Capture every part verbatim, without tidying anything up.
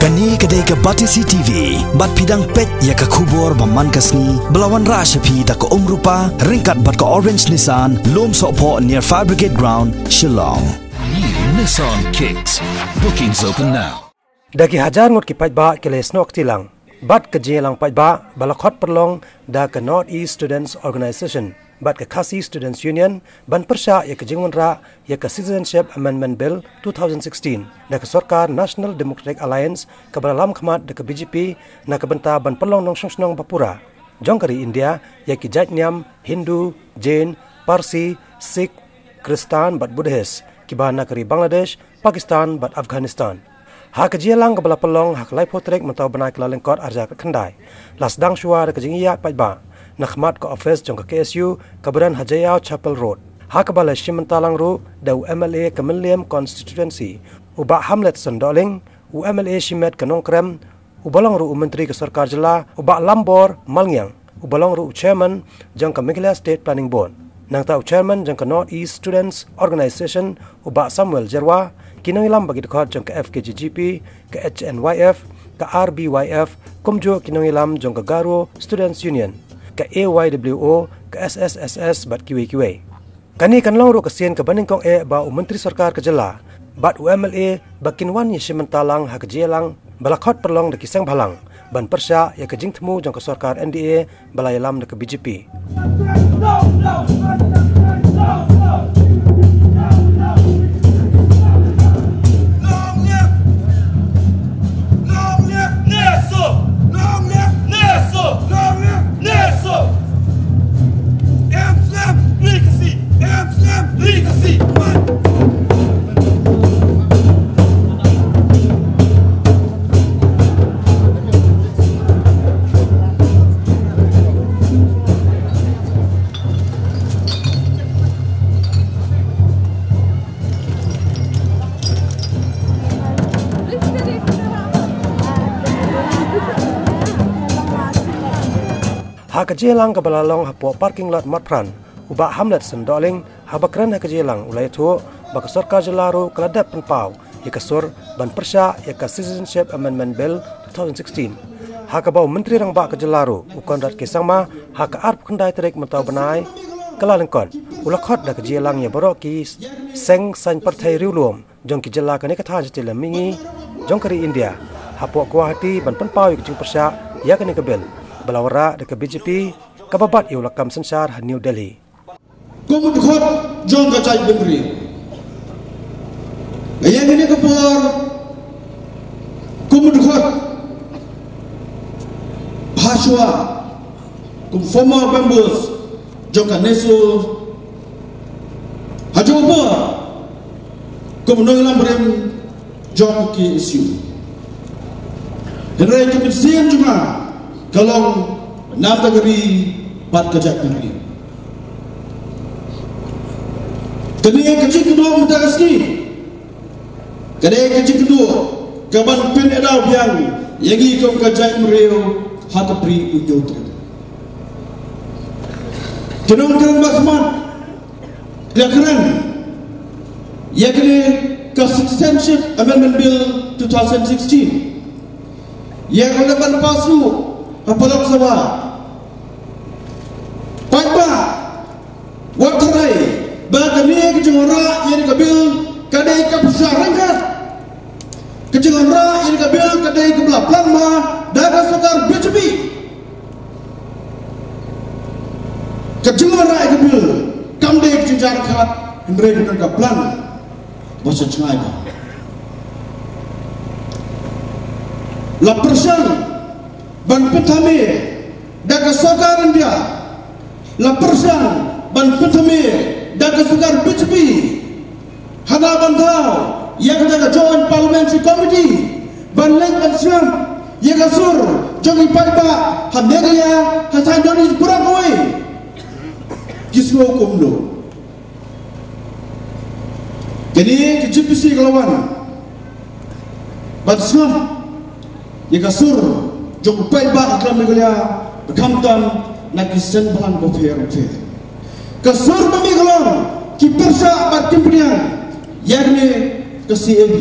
Kane ka dei ka Batesi T V, bad phi dang peit ïa ka khubor ba man ka sngi, ba la wanrah sha phi da ka Umrupa, ryngkat bad ka Orange Nissan, Lum Sohphoh near Fire Brigade Ground, Shillong. New Nissan Kicks. Bookings open now. Da ki hajar ngut ki paidbah ki la snoh kti lang bad ka jingïalang paidbah ba la khot pynlong da ka North East Students Organisation bad ka Khasi Students Union ban pyrshah ïa ka jingwanrah ïa ka Citizenship Amendment Bill two thousand sixteen da ka sorkar National Democratic Alliance kaba la lam khmat da ka B J P na ka bynta ban pynlong nongshong shnong ba pura jong ka ri India ïa ki jait niam Hindu, Jain, Parsi, Sikh, Khristan bad Buddhist kiba na ka ri Bangladesh, Pakistan bad Afghanistan. Ha ka jingïalang kaba la pynlong ha ka laiphew tarik mynta u bnai Kyllalyngkot arhajar khatkhyndai, la sdang shuwa da ka jingïaid paidbah na khmat ka office jong ka K S U kaba don ha Jaïaw Chapel Road, ha kaba la shim bynta lang ruh da u M L A ka Mylliem Constituency, u Bah Hamletson Dohling, u M L A shimet ka Nongkrem, uba long ruh u Myntri ka Sorkar Jylla, u Bah Lambor Malngiang, uba long ruh u Chairman jong ka Meghalaya State Planning Board. Nangta u Chairman jong ka North East Students Organisation, u Bah Samuel Jyrwa, ki nongïalam ba ki dkhot jong ka F K J G P, ka H N Y F, ka R B Y F, kumjuh ki nongïalam jong ka Garo Students Union, ka A Y W O, ka S S S S bad kiwei kiwei. Kane kan long ruh ka sien kaba nyngkong eh ba u Myntri Sorkar ka Jylla bad u M L A ba kin wan ïashim bynta lang ha ka jingïalang ba la khot pynlong da ki seng bhalang ban pyrshah ïa ka jingthmu jong ka sorkar N D A ba la ïalam da ka B J P. Ha ka jingïalang kaba la long hapoh parking lot Marpran, u Bah Hamletson Dohling, haba kren ha ka jingïalang u la ïathuh ba ka sorkar jylla ruh ka la dep pynpaw ïa ka sur ban pyrshah ïa ka Citizenship Amendment Bill two thousand sixteen. Ha kaba u Myntri Rangbah ka jylla ruh, u Conrad K Sangma, ha ka arphew khyndai tarik mynta u bnai Kyllalyngkot, u la khot da ka jingïalang ïa baroh ki seng saiñ pyrthei riewlum jong ki jylla kane ka thaiñ shatei lam mihngi jong ka ri India hapoh Guwahati ban pynpaw ïa ka jingpyrshah ïa kane ka bill ba la wanrah da ka B J P kaba bat ïa u lakam synshar ha New Delhi. Kum u dkhot jong ka jaitbynriew, nga ïeng ha kane ka por kum u dkhot, hashwa kum former members jong ka NESO, ha jong u por kum u nongïalam rim jong ka K S U. Hynrei ka mynsiem jong nga ka long namar ka ri bad ka jaitbynriew. Kane ka jingkynduh mynta ka sngi ka dei ka jingkynduh kaban pynïada biang ïa ngi kum ka jaitbynriew ha ka Bri u Hynñiewtrep. Ki nongkren ba khmat, ïa kren ïa kane ka Citizenship Amendment Bill two thousand sixteen, ïa ka la ban pass ruh ha Lok Sabha. Paidbah, wat tharai ba kane ka jingwanrah ïa ka bill ka dei ka pyrshah ryngkat. Ka jingwanrah ïa ka bill ka dei kaba la plan ma da ka sorkar B J P. Ka jingwanrah ïa ka bill kam dei ka jingjia khat, hynrei ka dei ka plan ba sha jngai ba la pyrshang ban pynthame da ka sorkar India, la pyrshang ban pynthame da ka sorkar B J P. Hana ban thaw ïa kata ka Joint Parliamentary Committee ban leit ban sngap ïa ka sur jong ki paidbah ha Meghalaya, ha saiñ North East baroh kawei. Ki sngew kumno? Kane ka G P C ka la wan ban sngap ïa ka sur jong u paidbah ha Meghalaya, ba khamtam na ki seng bhalang bapher bapher. Ka sur ba mih ka long ki pyrshah bad kim pdiang ïa kane ka C A B.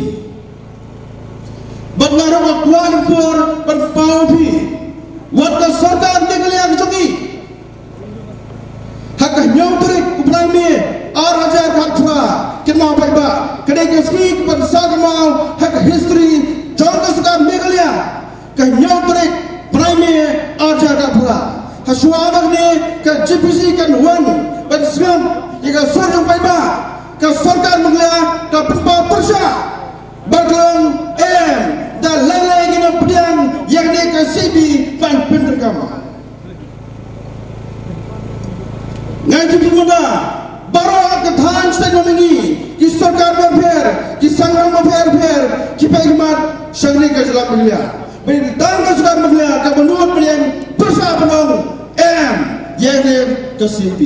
Bad nga ruh nga kwah lyngkor ban paw phi, wat ka sorkar Meghalaya ka jong ngi, ha ka hynñiew tarik u bnai May ar hajar khatphra, kynmaw paidbah, ka dei ka sngi kaba sa kynmaw ha ka history jong ka sorkar Meghalaya. Ka hynñiew tarik bnai May ar hajar khatphra, ha shuwa ba kane ka J P C kan wan ban sngap ïa ka sur jong paidbah, ka sorkar Meghalaya ka pynpaw pyrshah ba ka long em da lei lei ngi nang pdiang ïa kane ka C B ban pyntreikam. Ngan ïathuh mynta, baroh ka thaiñ state na ngi, ki sorkar bapher, ki sanggam bapher bapher, ki peit khmat sha kane ka jylla Meghalaya. Ba dei tang ka sorkar Meghalaya kaba nud pdiang pyrshah ban long em ïa kane ka C B.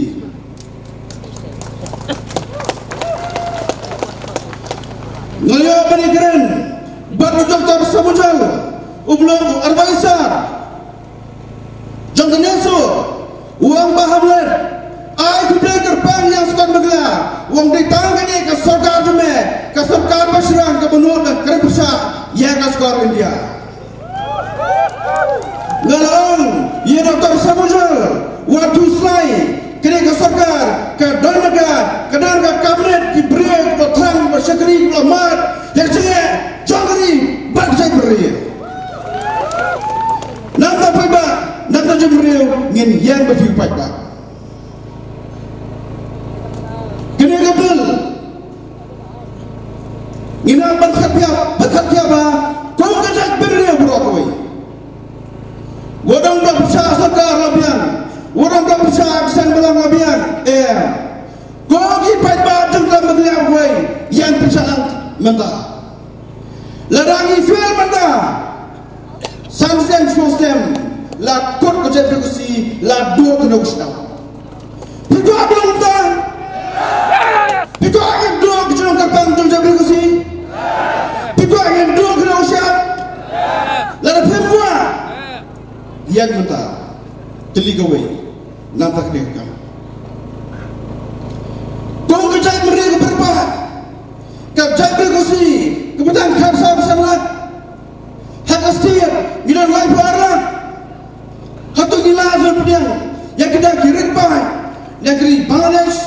Nga ïoh ban ïakren bad u Doctor Samuel, u ba long u advisor jong ka NESO, u ong ba Hamlet, ai khublei kyrpang ïa ka sorkar Meghalaya, u ong dei tang kane ka sorkar jong me, ka sorkar bashriang kaba nud ban kren pyrshah ïa ka sorkar India. Nga la ong ïa Doctor Samuel, wat khuslai, kane ka sorkar ka don ka, ka don ka cabinet ki briew kiba thrang, kiba shakri, kiba mad ïa ka jingeh jong ka ri bad ka jaitbynriew. Nangta paidbah, nangta jaitbynriew, ngin ïeng bad phi paidbah. Kane ka bill, ngi nang ban khatkhia, ban khatkhia ba kum ka jaitbynriew baroh kawei, wat ong ba pyrshah sorkar la biang, wat ong ba pyrshah ki seng bhalang la biang. Em. Ko ki paidbah jong ka Meghalaya kawei, ïeng pyrshah lang mynta. Lada ngi fail mynta, san snem, shu snem, la kut ka jaitbynriew Khasi, la duh kano ka shnong. Phi kwah ban long mynta? Phi kwah ban duh ka jinglong kyrpang jong jaitbynriew Khasi? Phi kwah ban duh kano ka shnong? Lada phim kwah, ïeng mynta. Tylli kawei, nangta kane ka kam. Kum ka jaitbynriew kaba riewpaid, ka jaitbynriew Khasi kaba tang khatsaw percent lak ha ka state, ngi don laiphew ar lak. Hato ngi lah ban pdiang ïa kita ki riewpaid na ki ri Bangladesh,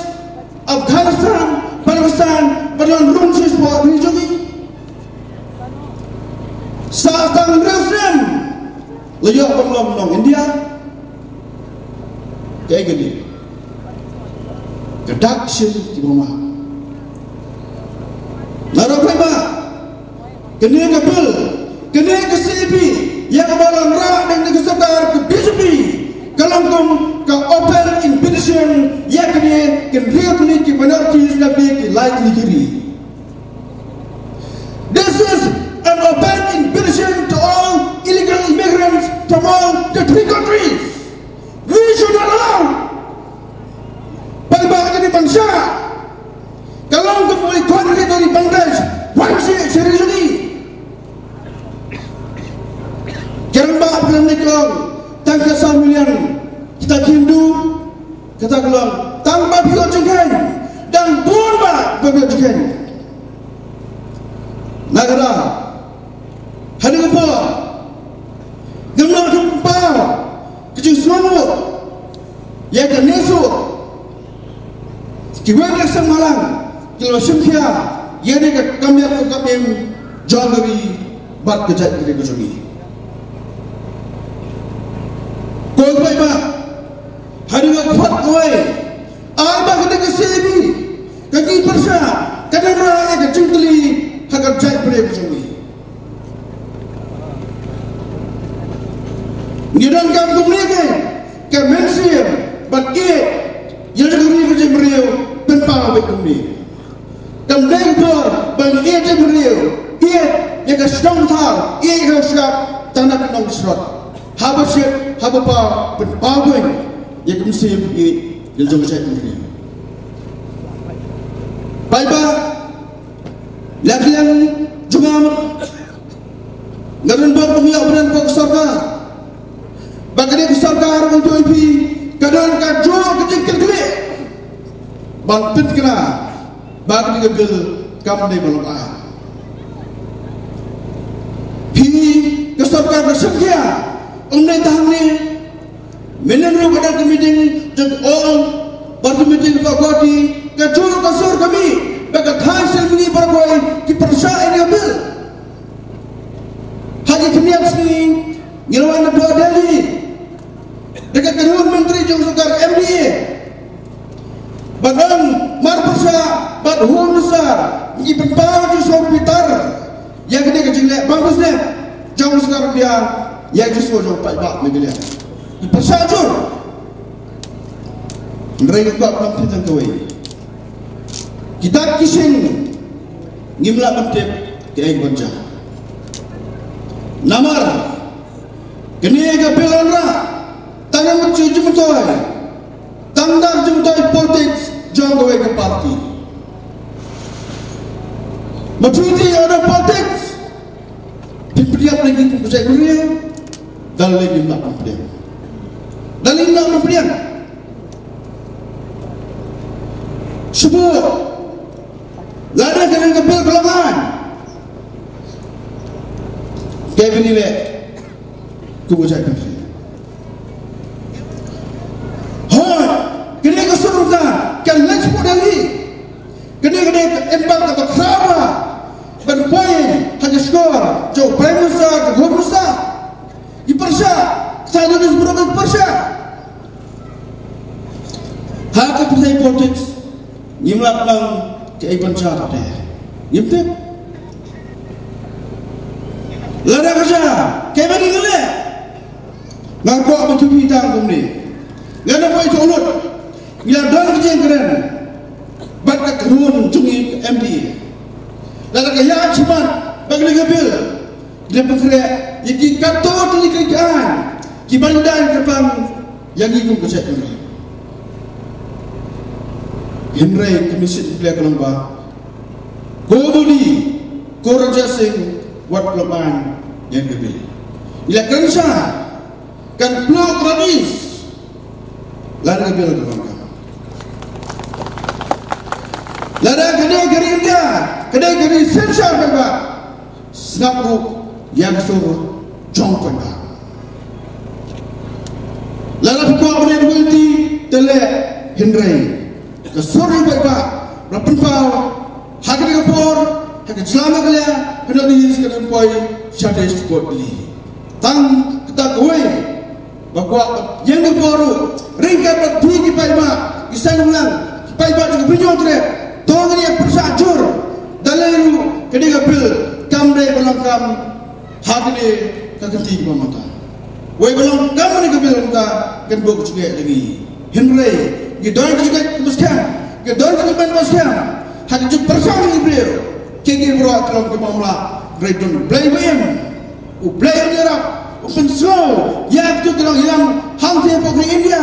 Afghanistan, Pakistan, ban wan rung sha shapoh ri jong ngi? Sa tang hynriew snem la ïoh ban long nong India. Kaei kane? Ka dak shin kiba ma. Nga ruh paidbah, kane ka bill, kane ka C A B, ïa kaba la wanrah da kane ka sorkar ka B J P, ka long kum ka open invitation ïa kine ki hynriew tylli ki minorities na kine ki lai tylli ki ri. This is an open invitation to all illegal immigrants from all the three countries. We should not allow. Paidbah, kane ban shah, ka long kum u ri khun ri Bangladesh wan sha ri jong ngi. Ki rangbah pyrshah ne ka long tang ka saw million kita ki Hindu, kata ka long tang ba phi ïoh jingkheiñ, dang bun ba phi ïoh jingkheiñ. Na kata, ha kane ka por, ngam lah ban pynpaw ka jingsngewbha ïa ka NESO. Kiwei ki seng bhalang ki la shim khia ïa kane ka kam ïap ka kam im jong ka ri bad ka jaitbynriew ka jong ngi. Ko paidbah, ha kane ka khot kawei, ai ba kane ka C A B, ka jingpyrshah, kan wanrah ïa ka jingtylli ha ka jaitbynriew ka jong ngi. Ngi donkam kumne, ka mynsiem ban ïeit ïa ka ri ka jaitbynriew, pynpaw beit kumne. Kam dei ka por ba ngi ïeit jaitbynriew, ïeit ïa ka shnong thaw, ïeit ïa ka shyiap, tang na ka nongshyrkhei. Haba shit, haba paw, pynpaw beit ïa ka mynsiem ïeit ïa jong ka jaitbynriew. Paidbah, la ka liang jong nga, nga don bok ban ïoh bynta ka sorkar. Ba kane ka sorkar, nga ïathuh ïa phi, ka don kajuh ka jingkitkhlieh ban pyntikna ba kane ka bill kam dei ban long aiñ. Phi sorkar ka shim khia. Ym dei tang hangne, mynhynnin ruh ka dang ka meeting jong all party meeting ka Guwahati, ka jur ka sur ka mih ba ka thaiñ Assembly baroh kawei ki pyrshah ïa ka bill. Ha ki khyndiat sngi ngi la wan na Delhi da ka kynhun myntri jong sorkar M D A. Bad ong marpyrshah bad Home Minister, ngi pynpaw jingsngewbitar ïa kane ka jingleh bam bsnep jong sorkar India ïa ka jingsngew jong paidbah Meghalaya. Ngi pyrshah jur. Hynrei ka kwah ban pyntip tang kawei. Kita ki shin ngim lah ban tip kaei ban jia. Namar kane ka bill wanrah tang namar ka jingmyntoi, tang da ka jingmyntoi politics jong kawei ka party. Majority of the politics. Pynpdiang lagi kum ka jaitbynriew. Dang lagi ngim lah pynpdiang. Dang lagi ngim lah pynpdiang. Shu buh. Lada kane ka bill ka long aiñ, kaei ban ïaleh kum ka jaitbynriew? Hooid, kane ka sur ka, kan leit shapoh Delhi. Kane, kane ka impact kaba khraw bha ban poi ha ka shkor jong u Prime Minister, jong u Home Minister. Ki pyrshah, sa dang dei sbur ban pyrshah. Ha ka pyrthei politics ngim lah ban ong kaei ban jia pat te. Ngim tip. Lada ka jia, kaei ban ïaleh? Nga kwah ban ïathuh tang kumne. Nga na poi sha u lut, ngi la don ka jingkren bad ka kynhun jong ngi ka M D A. Lada ka ïaid shakhmat bad kane ka bill, ngi la pynkhreh ïa ki katto tylli ki aiñ kiban dei ban kyrpang ïa ngi kum ka jaitbynriew. Hynrei ka mynsiem ka long ba ko Modi, ko Ranjit Singh, wat pynlong aiñ ïa ka bill. Ngi la kren shai, kan pynlong ka radis lada ka bill ka long kam. Lada ka dei ka ri India, ka dei ka ri synshar paidbah, sngap ruh ïa ka sur jong paidbah. Lada phi kwah ban ïa ka bill te leh, hynrei ka sur jong paidbah la pynpaw ha kane ka por ha ka jylla Meghalaya, ha kane ka por sha Delhi. Tang kata kawei ba kwah ïa ka por ruh, ryngkat bad phi ki paidbah, ki seng bhalang, ki paidbah jong ka Bri Hynñiewtrep, to ngin ïa pyrshah jur. Da lei ruh kane ka bill kam dei ban long kam ha kane ka kynti kaba mynta. Wei ba long kam kane ka bill mynta kan buh ka jingeh ïa ngi. Hynrei ngi don ka jingeh kaba skhem, ngi don ka jingeh kaba skhem ha ka jingpyrshang jong ki briew. Ki ki briew ki long ki bym lah, hynrei don U Blei ba im, U Blei un ïarap, un pynsngew ïa kito ki nongïalam hangtei hapoh ka ri India.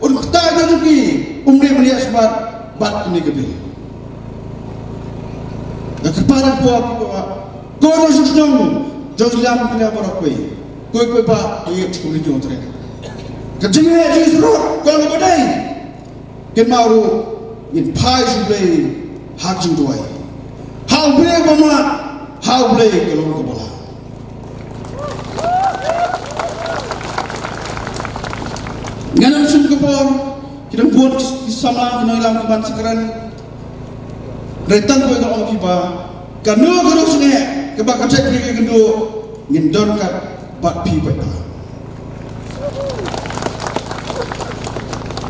Un kyntait ïa ki, um dei ban ïa smat bad kane ka bill. Nga kyrpad ïa phi, ko nongshong shnong jong ngi, ïalam ïa baroh kawei, kawei kawei ba ïa ka Bri Hynñiewtrep. Ka jingeh jingsyrut ka long kaba dei. Kynmaw ruh ngin phai sha U Blei ha ka jingduwai. Ha U Blei ba mad, ha U Blei ka long kaba lah. Ngan ym shim ka por, ki dang bun ki samla, ki nongïalam ki ban sa kren. Hynrei tang kawei ngan ong ïa phi ba kano kano ka jingeh kaba ka jaitbynriew ka ïakynduh, ngin don ryngkat bad phi paidbah.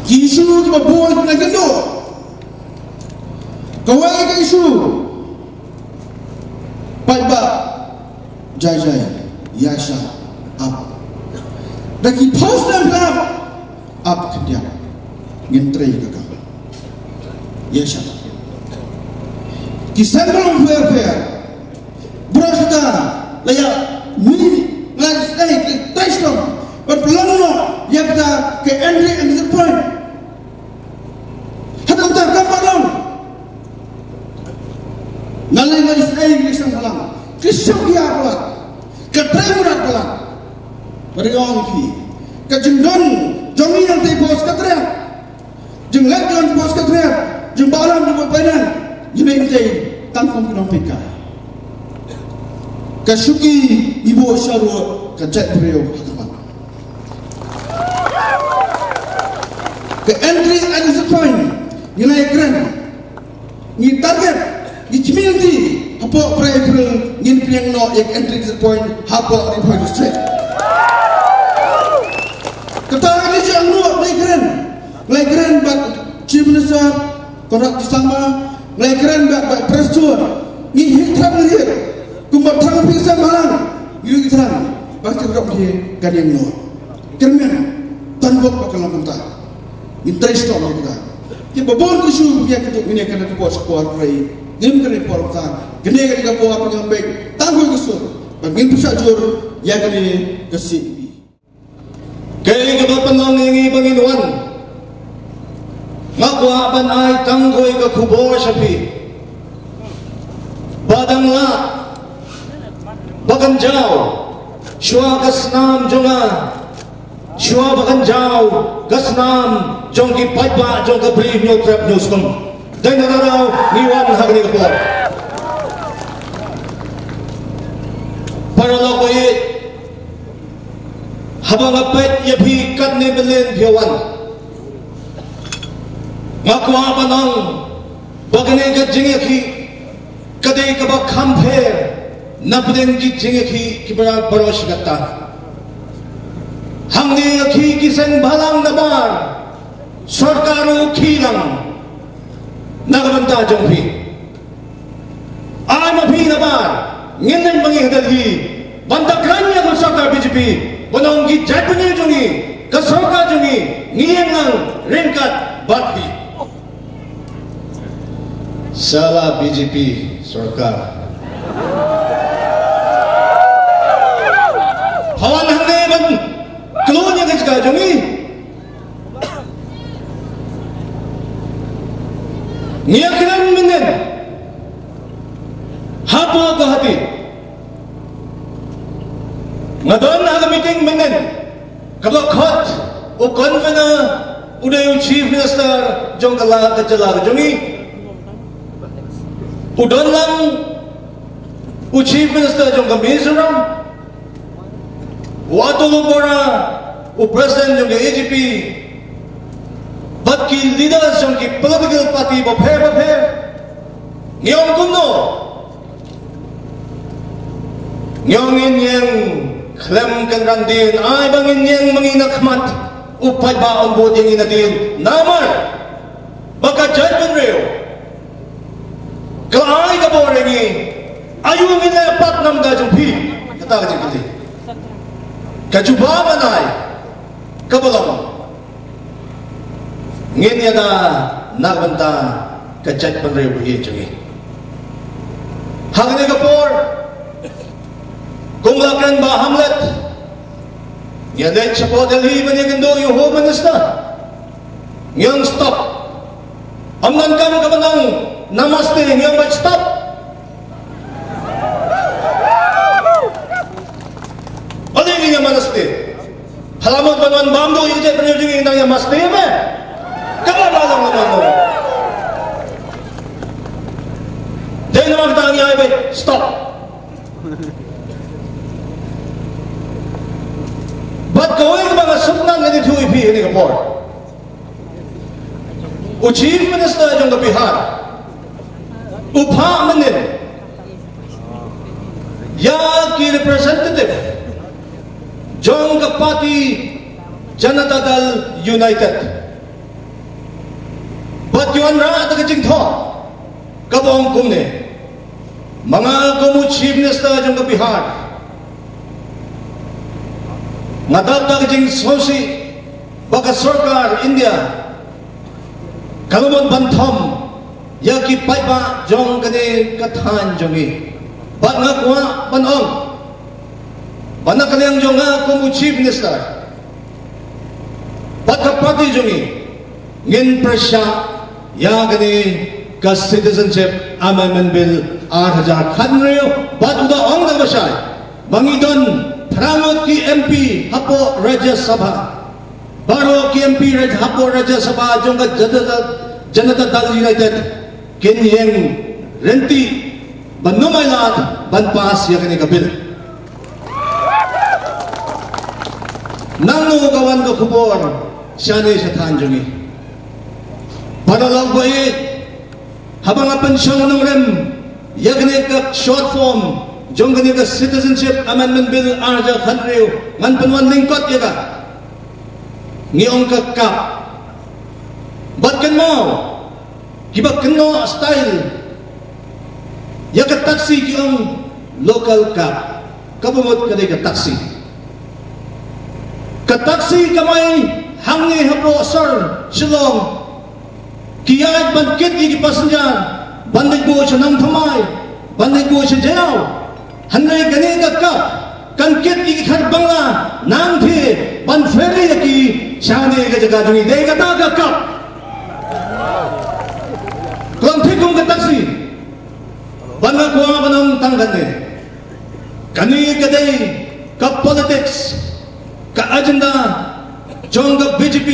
Ki issue kiba bun ki la ïakynduh. Kawei ka issue paidbah, jai jai, ïaishah ap. Da ki phew snem phi la ap, ap khyndiat, ngin trei ka kam. Ïaishah. Ki seng bynriew pher pher, baroh shata la ïa mih, la ïa trei, trei shlong ban pynlong noh ïa kata ka entry exit point. Haduh mynta kam pat long. Nga lei nga isynei ïa ki seng bhalang, ki seng bhalang palat, ka trei mrad palat. Bad nga ong ïa phi, ka jingdon jong ngi hangtei hapoh Secretariat, jingleit jong ngi hapoh Secretariat, jingbakla, jingpynpaw, ngi mih tei tang kum ki nongpeitkai. Ka shuki i buh sha ruh ka jaitbynriew ha khmat. Ka entry exit point ngi la ïakren, ngi target, ngi community hapoh Prah April ngin pdiang noh ïa ka entry exit point hapoh Ri Bhoi District. Kata ka dei jong ngi la ïakren, la ïakren bad Chief Minister Conrad K Sangma, la ïakren bad bad Prestone, ngi hi thrang ngi riat, kumba thrang phi sa malang, ngi riat thrang, bad ki rok hi kan ïeng noh. Kyrmen, tan bok ba ka long kumta. Ngin trei stom ïa ka. Ki ba bor ki shu ïa ka tuk ngin ïa ka na ka por sa por trei. Ngin ka na por ta. Kane ka ka por ka ngam bek. Tang ko ka sur. Ba ngin pisa jur ïa kane ka C P. Kaei kaba pynlong ïa ngi ba ngin wan? Nga kwah ban ai tang kawei ka khubor sha phi. Ba dang lah ba kan jaw shuwa ka snam jong nga, shuwa ba kan jaw ka snam jong ki paidbah jong ka Ri Hynñiewtrep Hynñiewsngew. Dei na ka daw ngi wan ha kane ka por. Paralok ba ïeit, haba nga peit ïa phi katne bynta phi wan, nga kwah ban ong ba kane ka jingïakhih ka dei kaba kham pher na pdeng ki jingïakhih kiba baroh shi katta. Hangne ïakhih ki seng bhalang nabar sorkar u khih lang na ka bynta jong phi. Ai ma phi nabar ngin nym ba ngi ha Delhi ban da kren ïa ka sorkar B J P, ban ong ki jaitbynriew jong ngi, ka sorkar jong ngi, ngi ïeng lang ryngkat bad phi. Shala B J P sorkar. Hawan hangne ban klun ïa ka jaka jong ngi. Ngi ïa kren mynnin hapoh Guwahati. Nga don ha ka meeting mynnin kaba khot u convener u dei u Chief Minister jong ka la ka jylla ka jong ngi. U don lang u Chief Minister jong ka Mizoram, u Atul Bora, u President jong ka A G P, bad ki leaders jong ki political party bapher bapher. Ngi ong kumno? Ngi ong ngin ïeng khlem kynran dien, ai ba ngin ïeng ma ngi na khmat, u paidbah un bud ïa ngi na dien. Namar ba ka jaitbynriew ka la ai ka bor ïa ngi. Aïu ngin leh pat na bynta jong phi? Kata ka jingkylli. Ka jubab ban ai kaba long, ngin ïada na ka bynta ka jaitbynriew ba ïeit jong ngi. Ha kane ka por, kum la kren Bah Hamlet, ngi ïa leit shapoh Delhi ban ïakynduh ïa u Home Minister. Ngi ong stop. Ym donkam kaba nang namaste, ngi ong beit stop. Balei ngi ïa namaste? Ha la mut ban wan bam duh ïa ka jaitbynriew jong ngi nang ïa namaste me? Kaba la long la long. Dei namar kata ngi ai beit stop. Bad kawei kaba nga sngewthuh ngan ïathuh ïa phi ha kane ka por. U Chief Minister jong ka Bihar u phah mynnin ïa ki representative jong ka party Janata Dal United. Bad ki wanrah da ka jingthoh kaba ong kumne. Ma nga kum u Chief Minister jong ka Bihar, nga dap da ka jingsngewsih ba ka sorkar India ka la mut ban thom ïa ki paidbah jong kane ka thaiñ jong ngi. Bad nga kwah ban ong ba na ka liang jong nga kum u Chief Minister bad ka party jong ngi, ngin pyrshah ïa kane ka Citizenship Amendment Bill ar hajar khathynriew. Bad u da ong da kaba shai ba ngi don phra ngut ki M P hapoh Rajya Sabha. Baroh ki M P raj-, hapoh Rajya Sabha jong ka Janata, Janata Dal United kin ïeng ryntih ban ym ailad ban pass ïa kane ka bill. Nangno ka wan ka khubor shane sha thaiñ jong ngi? Paralok ba ïeit, haba nga pynshong nongrim ïa kane ka short form jong kane ka Citizenship Amendment Bill ar hajar khathynriew, ngan pynwan lyngkot ïa ka. Ngi ong ka kap. Bad kynmaw, kiba kynnoh style ïa ka taxi ki ong local cab. Kaba mut ka dei ka taxi. Ka taxi kamai hangne hapoh sor Shillong. Ki ïaid ban kit ïa ki passenger ban leit buh sha Nongthymmai, ban leit buh sha Jaïaw. Hynrei kane ka kap kan kit ïa ki khar Bangla nangthie ban ferry ïa ki sha kane ka jaka jong ngi. Dei kata ka kap. Khlem thik kum ka taxi. Bad nga kwah ban ong tang kane. Kane ka dei ka politics, ka agenda jong ka B J P,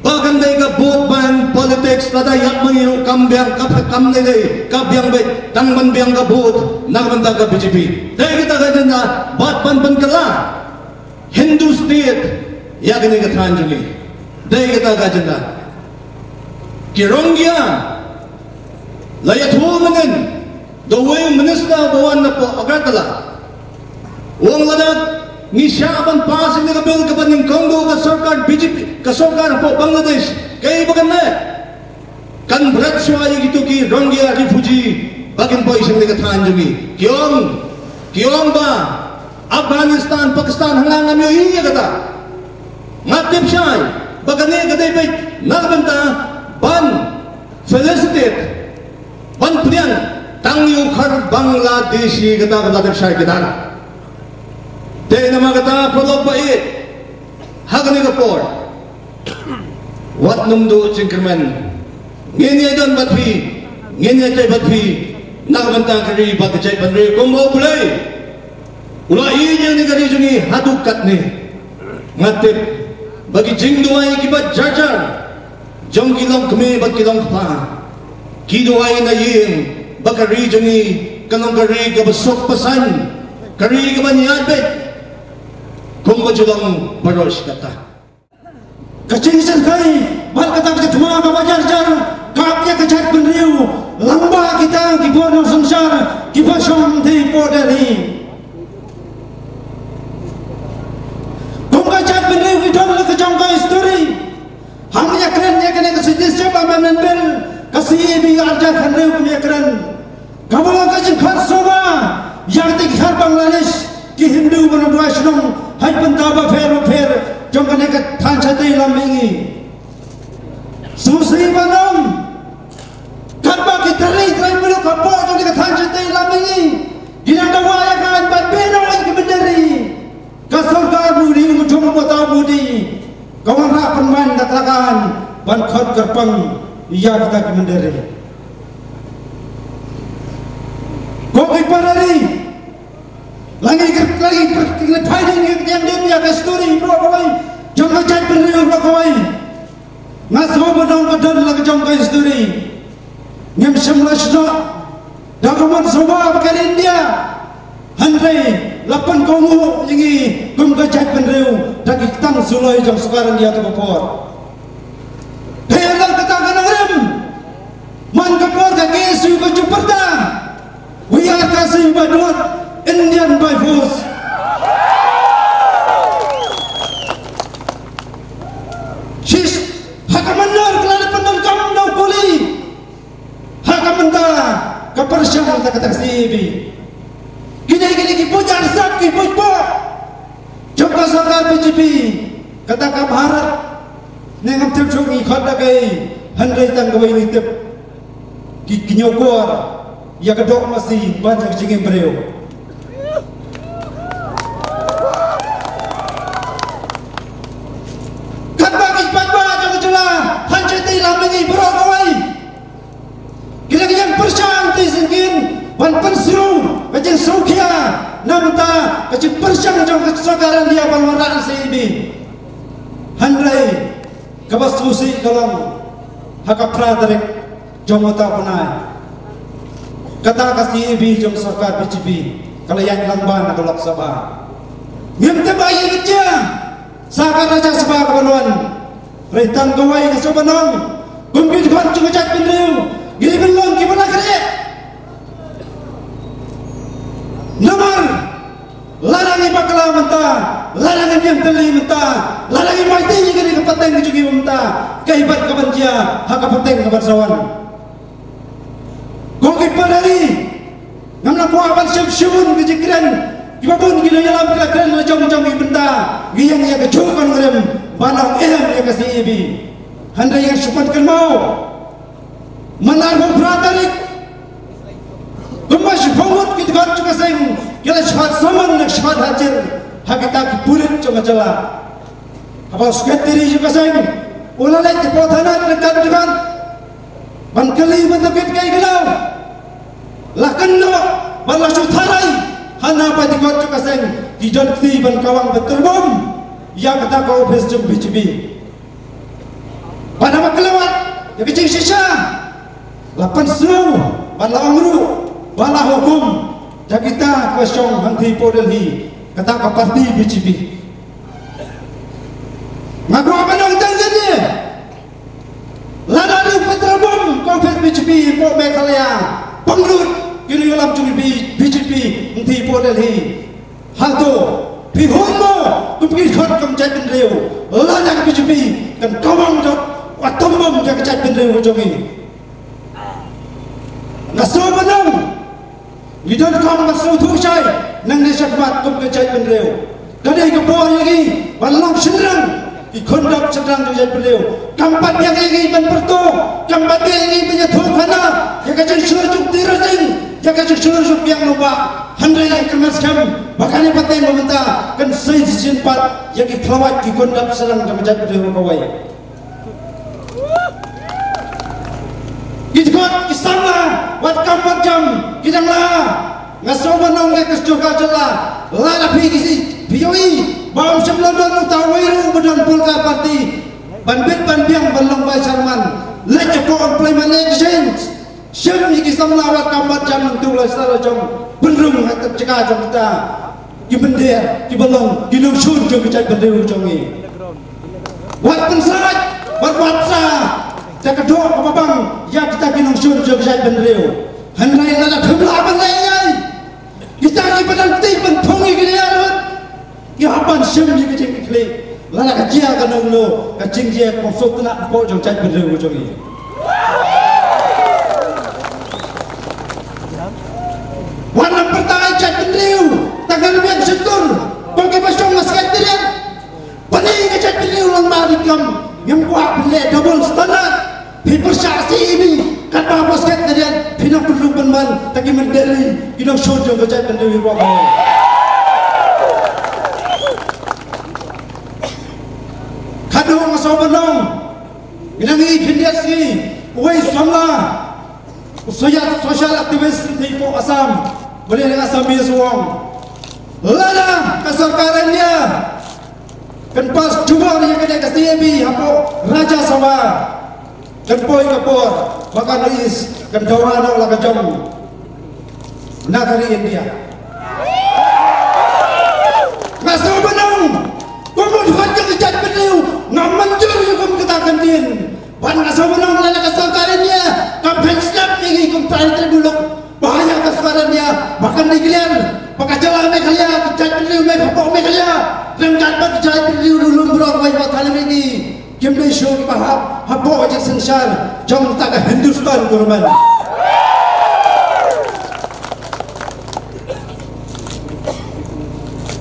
ba kan dei ka vote bank politics. Lada ïap ma ngi ruh kam biang, ka phet kam dei dei ka biang beit, tang ban biang ka vote na ka bynta ka B J P. Dei kita ka agenda bad ban pynkylla Hindu state ïa kane ka thaiñ jong ngi. Dei kita ka agenda. Ki Rohingya la ïathuh mynnin da uwei u minister ba wan napoh Agartala. U ong lada ngi shah ban pass ïa ka bill kaba nyngkong da ka sorkar B J P, ka sorkar hapoh Bangladesh, kaei ba kan leh? Kan bret shuwa ïa kito ki Rohingya refugee ba kin poi sha kane ka thaiñ jong ngi. Ki ong, ki ong ba Afghanistan, Pakistan, hana ngam ïohi ïa kata. Nga tip shai ba kane ka dei beit na ka bynta ban felicitate, ban pdiang tang ïa u khar Bangladeshi, kata ka la tip shai kita. Te namar kata, paralok ba ïeit, ha kane ka por, wat nym duh jingkyrmen. Ngin ïa don bad phi, ngin ïa trei bad phi na ka bynta ka ri bad ka jaitbynriew. Kumba U Blei u la ïeit ïa kane ka ri jong ngi haduh katne, nga tip ba ki jingduwai kiba jar jar jong ki longkmie bad ki longkpa, ki duwai na ïing ba ka ri jong ngi kan long ka ri kaba suk ba saiñ, ka ri kaba ñiad beit, kumba ju long baroh shi katta. Ka jingshyrkhei bad kata ka jingthmu kaba jar jar, ka ap ïa ka jaitbynriew lyngba kita ki bor nongsynshar kiba shong hangtei hapoh Delhi. Kum ka jaitbynriew ngi don la ka jong ka histori. Haba ïakren ïa kane ka Citizenship Amendment Bill, ka C A A B ar hajar khathynriew kum ïakren. Kaba long ka jingkhot sngewbha ïa kata ki khar Bangladesh, ki Hindu ba nongduwai shnong ha ki bynta bapher bapher jong kane ka thaiñ shatei lam mihngi. Sngewsih ban ong, katba ki trai trai muluk hapoh jong kane ka thaiñ shatei lam mihngi ki nang dawa ïa ka ban pynbeit ïa ki mynder ri. Ka sorkar Modi, u jong u Modi, ka wanrah pynban da ka la kan ban khot kyrpang ïa kita ki mynder ri. Ko ki para ri, la ngi kyrpang, la ngi kyrpang, la ngi kyrpang ïa ka histori baroh kawei jong ka jaitbynriew baroh kawei. Nga sngew ba dang ka don la ka jong ka histori. Ngim shym la snoh da ka mon sngewbha ba ka India. Hynrei la pynkohnguh ïa ngi kum ka jaitbynriew da ki ktang suloi jong sorkar India ha ka por. Phi ïa la kata ka nongrim. Man ka por ka K S U ka ju pyrta. We are Khasi by blood, Indian by force. Shish, ha ka mynder ka la dei pyndonkam da u kuli. Ha ka mynta ka pyrshang da kata ka C A A B. Kine kine ki buit arsap, ki buit poh jong ka sorkar B J P, kata ka Bharat. Ne ngam tip shuh ngi khot da kaei, hynrei tang kawei ngi tip. Ki, ki ñiewkor ïa ka doh masi ban ïa ka jingim briew. Katba ki paidbah jong ka jylla, thaiñ shatei lam mihngi baroh kawei. Ki la ïeng pyrshang te syngkien ban pynsiew ka jingsngewkhia na bynta ka jingpyrshang jong ka sorkar India ban wanrah C A A B. Hynrei kaba sngewsih ka long ha ka phra tarik jong uta u bnai, Kata ka C A B jong sorkar B J P ka la ïaid lang ba na ka Lok Sabha. Ngim tip ba ïa ka jia sa ka Rajya Sabha ka ban wan. Hynrei tang kawei nga sngewbha ban ong, kum ki dkhot jong ka jaitbynriew, ngi dei ban long kiba la khreh. Namar lada ngi bakla mynta, lada ngi ïeng tylli mynta, lada ngi mai tei ïa kane ka pateng ka jong ngi mynta, kaei pat ka ban jia ha ka pateng ka ban sa wan? Ko ki para ri, ngam lah kwah ban shem shibun ki jingkren kiba bun ki nongïalam ki la kren la jong jong ki bynta. Ngi ïeng ïa ka juh ka nongrim ban ong em ïa ka C A B. Hynrei ngan shu pan kynmaw, man arphew phra tarik, kumba shiphew ngut ki dkhot jong ka seng ki la shad summon, la shad hajir ha kita ki pulit jong ka jylla. Haba u secretary jong ka seng u la leit hapoh thana ryngkat ki dkhot ban kylli ban tip kaei ka daw, la kynnoh bad la shu tharai hana ba ki dkhot jong ka seng ki don kti ban kawang ban tyrbom ïa kata ka ophis jong B J P. Bad haba ki la wad ïa ka jingshisha, la pynsngew bad la ong ruh ba la hukum da kita kiba shong hangtei hapoh Delhi, kata ka party B J P. Nga kwah ban ong tang kane, lada dei ban tyrbom ka ophis B J P hapoh Meghalaya, pynlut ki nongïalam jong B J P hangtei hapoh Delhi, hato phi hun mo kum ki dkhot kum jaitbynriew, lada ka B J P kan kawang jot, wat tyrbom ïa ka jaitbynriew jong ngi? Nga sngewbha ban ong, ngi donkam ban sngewthuh shai nangne shakhmat kum ka jaitbynriew. Ka dei ka por ïa ngi ban long shynrang, ki khun dap shynrang jong ka jaitbynriew. Kam pat biang ïa ngi ban pyrto, kam pat biang ïa ngi ban ïathuh khana ïa ka jingshlur jong u T. Rajin, ïa ka jingshlur jong u Biang Nongbah. Hynrei ngi kyrmen skhem ba kane pat teng ba mynta kan sei shisien pat ïa ki khlawait ki khun dap shynrang jong ka jaitbynriew kawei. Ki dkhot ki samla wat kam wat jam ki dang la. Nga sngewbha ban ong ïa ka sorkar jylla, lada phi ki si phi ïohi ba ym shym la don uta uwei ruh ba don poll card party ban bit ban biang ban long vice chairman, leit hapoh Employment Exchange. Shim ïa ki samla wat kam wat jam nangtu la sla la jong, pynrung ha ka jaka jong kita ki mynder kiba long ki nongshun jong ka jaitbynriew jong ngi. Wat pynsait, wat wat sa da ka doh kaba bang ïa kita ki nongshun jong ka jaitbynriew. Hynrei lada phim lah ban leh ei ei, kita kiba dang tip ban phong ïa ki ïa lut, ki hap ban shim ïa ka jingkitkhlieh. Lada ka jia kano kano ka jingjia kaba suk tnat hapoh jong ka jaitbynriew jong ngi. Wat nym pyrta ïa ka jaitbynriew tang ha ka liang shyntur. Ko kiba shong ha Secretariat, pyni ïa ka jaitbynriew lang ba ri kam. Ngim kwah phin leh double standard. Phi pyrshah C A B, katba ha Secretariat phi nang pynrung pynman, ta ki mynder ri ki nongshun jong ka jaitbynriew hi ruh. Khadduh nga sngewbha ban ong, ngi dang ïohi khyndiat sngi, uwei u samla, u social, social activist hangtei hapoh Assam, ba dei na Assam, u ong, lada ka sorkar India kan pass jubor ïa kane ka C A B hapoh Rajya Sabha, kan poi ka por ba ka North East kan dawa noh la ka jong na ka ri India. Nga sngewbha ban ong, kum u dkhot jong ka jaitbynriew, ngam mynjur ïa kum kata ka ktien. Bad nga sngewbha ban ong, lada ka sorkar India kam kheiñ sngap ïa ngi kum Trai Trai Buluk, ba ïa ka sorkar India ba kan declare ba ka jylla Meghalaya, ka jaitbynriew Meghalaya, hapoh Meghalaya, ryngkat bad ka jaitbynriew Lum Brok, wei ba thalim ïa ngi. Kim dei shuh kiba hap hapoh ka jingsynshar jong kata ka Hindustan Government.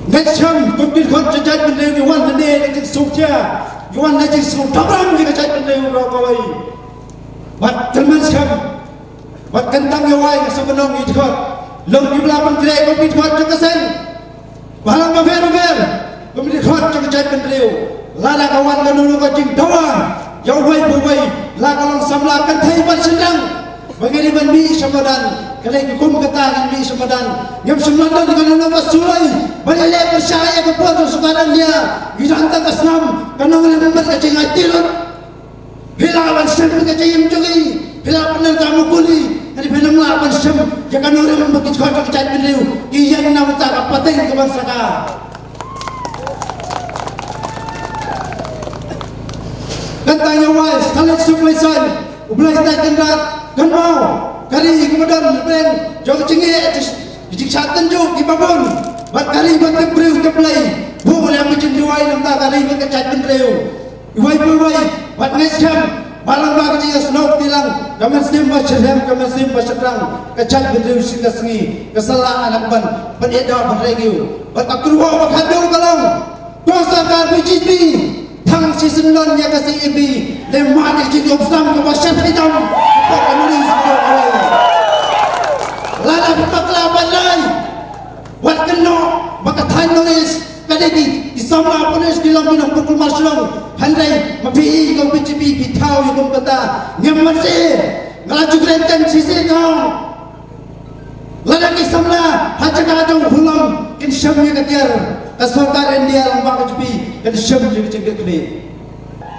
Ngeit skhem kum ki dkhot jong ka jaitbynriew ngi wan hangne da ka jingsngewkhia, ngi wan da ka jingsngewdap ram ïa ka jaitbynriew baroh kawei. Bad kyrmen skhem, bad kyntang ïa wai, nga sngewbha ban ong, ki dkhot long kiba la pynkhreh kum ki dkhot jong ka seng. Balang bapher bapher, kum ki dkhot jong ka jaitbynriew, lada ka wan kano kano ka jingdawa ïa uwei pa uwei, la ka long samla kynthei bad shynrang, ba ngi dei ban mih sha madan. Ka dei kum kata ngan mih sha madan. Ngim shym la don kano kano ka suloi ban ïaleh pyrshah ïa ka por jong sorkar India. Ngi don tang ka snam, ka nongrim bad ka jingai ti lut. Phi lah ban shim ka jingim jong ngi, phi lah ban nang ka mukuli, hynrei phin ym lah ban Shem ïa ka nongrim bad ki jingkhot ka jaitbynriew, ki ïeng na bynta ka pateng ka ban saka. Kan tang ïa wai, sa leit suk leit saiñ, U Blei Trai Kynrad, kynmaw ka ri kaba don hapdeng jong ka jingeh, ka jingshah tynjuh kiba bun, bad ka ri ba tip briew tip Blei. Buh lem ka jingduwai na bynta ka ri bad ka jaitbynriew. Iwei pa iwei, bad ngeit skhem ba lyngba ka jingïasnoh kti lang, ka mynsiem ba shitrhem, ka mynsiem ba shaphrang, ka jaitbynriew shisien ka sngi ka sa lah ban, ban ïada ban rengiew. Bad ka kyrwoh ba khadduh ka long, ko sorkar B J P, thang shisien don ïa ka C A B, leh mad ïa ka jingïohsnam kaba shyrkhei tam hapoh ka North East. Lada phi bakla ban leh, wat kynnoh ba ka thaiñ North East ka dei ki, ki samla pulit ki long ki nongpynkulmar shnong. Hynrei ma phi ïa ka B J P phi thaw ïa kum kata. Ngam mane, nga la ju kren tang shisien ka. Lada ki samla ha jaka jong u Hulom kin shem ïa ka tiar, ka sorkar India lyngba ka B J P kan shem ïa ka jingkitkhlieh.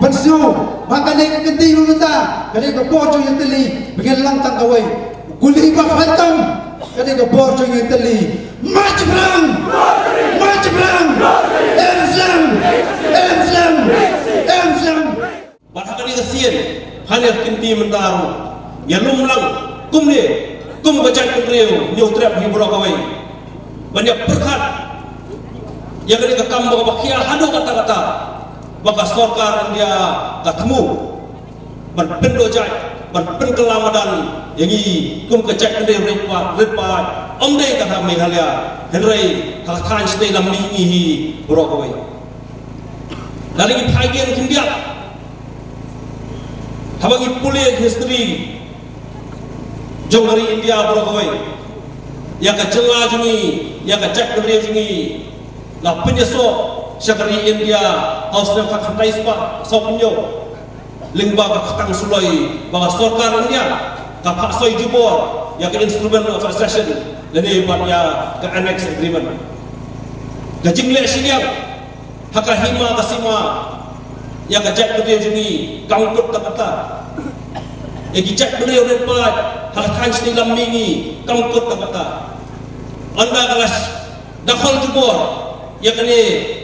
Pynsngew ba kane ka kynti mynta ka dei ka bor jong ïatylli, ba ngin long tang kawei. Kuli ba khlaiñ tam ka dei ka bor jong ïatylli. March brang! March brang! Em slam! Em slam! Em slam! Bad ha kane ka sien, ha kane ka kynti mynta ruh, ïalum lang kumne, kum ka jaitbynriew, ñiew trep hi baroh kawei. Ban ïa pyrkhat ïa kane ka kam ba ka, ba khia haduh katta katta ba ka sorkar India ka thmu ban pyndoh jait, ban pynkylla madan ïa ngi kum ka jaitbynriew rit paid, rit paid. Ym dei tang ha Meghalaya, hynrei ha ka thaiñ shatei lam mihngi hi baroh kawei. Lada ngi phai gen khyndiat, haba ngi pule history jong ka ri India baroh kawei, ïa ka jylla jong ngi, ïa ka jaitbynriew jong ngi la pynïasoh sha ka ri India ha u snem khatkhyndai spah sawphew hynñiew. Lyngba ka kyrteng suloi ba ka sorkar India ka phah soi jubor ïa ka Instrument of Accession lane bad ïa ka Annex Agreement. Ka jingleh shiliang ha ka hima ka sima ïa ka jaitbynriew jong ngi kam kut tang katta. Ïa ki jaitbynriew rit paid ha ka thaiñ shatei lam mihngi kam kut tang katta. Ynda ka la sh-, dakhol jubor ïa kane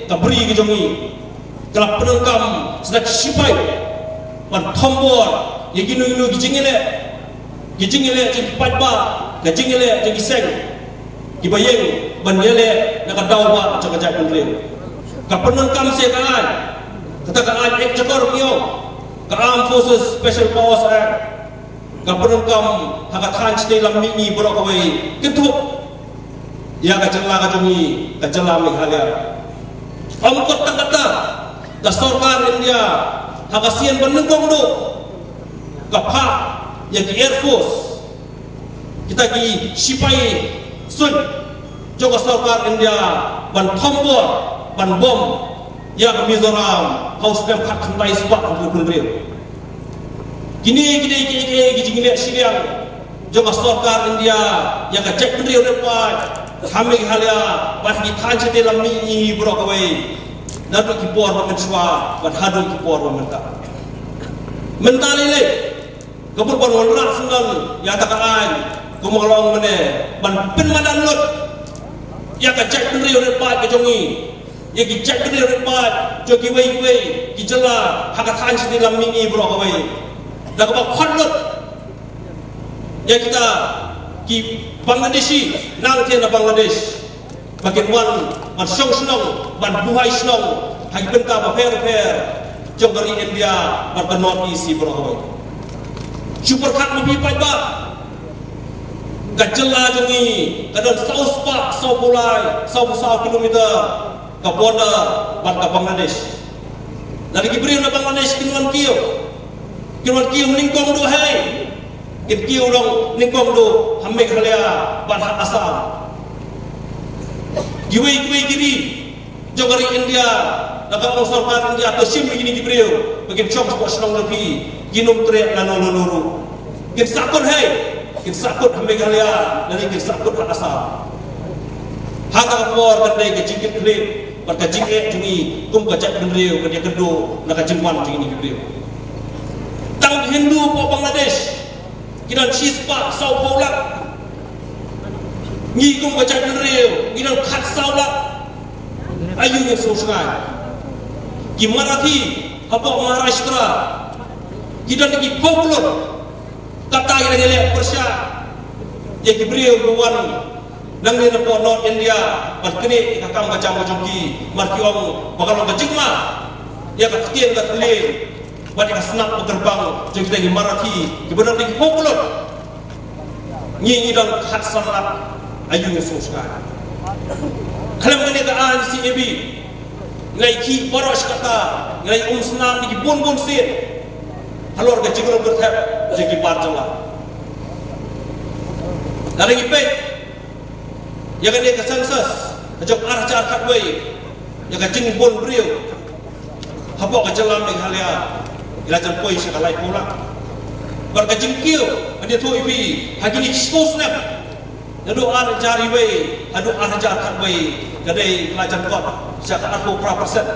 ka bri ka jong ngi, ka la pyndonkam sa da ki shipai ban thombor ïa kino kino ki jingïaleh, ki jingïaleh jong ki paidbah, ka jingïaleh jong ki seng kiba ïeng ban ïaleh na ka daw ba jong ka jaitbynriew. Ka pyndonkam sa ïa ka aiñ, kata ka aiñ Act Jakor Miao, ka Armed Forces Special Powers Act, ka pyndonkam ha ka thaiñ shatei lam mihngi baroh kawei, kynthup ïa ka jylla ka jong ngi, ka jylla Meghalaya. Ym kut tang katta, ka sorkar India ha ka sien ba nyngkong duh ka phah ïa ki Air Force, kita ki shipai suiñ jong ka sorkar India ban thombor, ban bom ïa ka Mizoram ha u snem khatkhyndai spah hynriewphew hynriew. Kine ki dei ki, ki, ki jingleh shiliang jong ka sorkar India ïa ka jaitbynriew rit paid ha Meghalaya bad ki thaiñ shatei lam mihngi baroh kawei, naduh ki por ba mynshuwa bad haduh ki por ba mynta. Mynta lei lei ka mut ban wanrah syndon ïa kata ka aiñ, kumba nga la ong mynne, ban pynmadan lut ïa ka jaitbynriew rit paid ka jong ngi, ïa ki jaitbynriew rit paid jong kiwei kiwei ki jylla ha ka thaiñ shatei lam mihngi baroh kawei. Da kaba khot lut ïa kita ki Bangladeshi nangtei na Bangladesh, ba kin wan ban shong shnong, ban buhai shnong ha ki bynta bapher bapher jong ka ri India bad ka North East baroh kawei. Shu pyrkhat ma phi paidbah, ka jylla jong ngi ka don saw spah sawphew lai, sawphew saw kilometer ka border bad ka Bangladesh. Lada ki briew na Bangladesh kin wan kiew, kin wan kiew nyngkong duh hei, kin kiew ruh nyngkong duh ha Meghalaya bad ha Assam. Kiwei kiwei ki ri jong ka ri India, na ka ong sorkar India to shim ïa kine ki briew ba kin shong shapoh shnong jong phi, kin ym treh lano lano ruh. Kin sahkut hei, kin sahkut ha Meghalaya lane kin sahkut ha Assam. Ha kata ka por kan dei ka jingkitkhlieh bad ka jingeh jong ngi kum ka jaitbynriew kan ïakynduh na ka jingwan jong kine ki briew. Tang ki Hindu hapoh Bangladesh ki don shispah sawphew lak. Ngi kum ka jaitbynriew ngi don khatsaw lak aïu ngi sngewsynei. Ki Marathi hapoh Maharashtra ki don ki phew klur. Kata ngi dang ïaleh pyrshah ïa ki briew ba wan nangne napoh North India ban knieh ïa ka kam ka jam ka jong ki, mar ki ong ba ka long ka jingma ïa ka ktien ka thylliej bad ïa ka snap ba kyrpang jong kita ki Marathi kiba don ki phew klur. Ngi ngi don khatsaw lak aïu ngi sngewsynei. Khlem kane ka aiñ C A B ngi la ïakhih baroh shi katta, ngi la ïa umsnam ïa ki bun bun sien halor ka jingrung kyrthep jong ki bar jylla. Lada ngi peit ïa kane ka census ka jong ar hajar khatwei, ïa ka jingbun briew hapoh ka jylla Meghalaya ngi la jan poi sha ka laiphew lak. Bad ka jingkiew ngan ïathuh ïa phi, ha kine ki shiphew snem, naduh ar hajar wei haduh ar hajar khatwei, ka dei ka la jan kot sha ka arphew phra percent.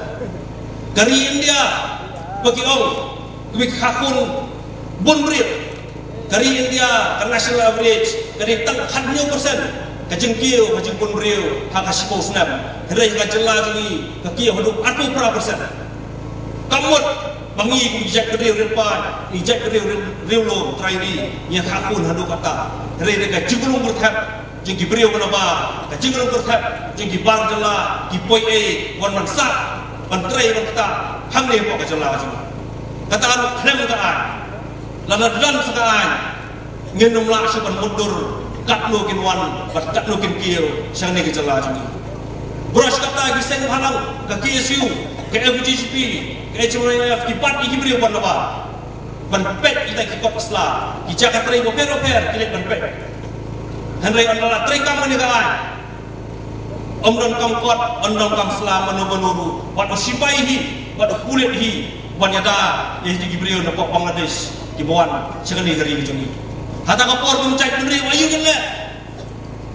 Ka ri India ba ki ong kaba ki kha khun bun briew, ka ri India ka national average ka dei tang khathynñiew percent ka jingkiew ka jingbun briew ha ka shiphew snem. Hynrei ka jylla jong ngi ka kiew haduh arphew phra percent. Ka mut ba ngi kum ki jaitbynriew riewpaid, ki jaitbynriew riewlum trai ri, ngi kha khun haduh katta. Hynrei ka jingrung kyrthep jong ki briew ba nabar, ka jingrung kyrthep jong ki bar jylla, ki poi ei wan ban sah ban trei ban ktah hangne hapoh ka jylla ka jong ngi. Kata ruh khlem ka aiñ, lada don sa ka aiñ ngin ym lah shuh ban mutdur katno kin wan bad katno kin kiew sha kane ka jylla jong ngi. Baroh shi katta ki seng bhalang, ka K S U, ka F U J G P, ka H M Y F, ki bat ïa ki briew ba nabar ban peit ïa kita ki kot sla, ki jaka trei bapher bapher ki leit ban peit. Hynrei ynda la trei kam kane ka aiñ, ym don kam kot, ym don kam sla mano mano ruh, wat u sipai hi, wat u pulit hi ban ïada ïa kita ki briew napoh Bangladesh kiba wan sha kane ka ri ka jong ngi. Hata ka por ba ngi jaitbynriew aïu ngin leh?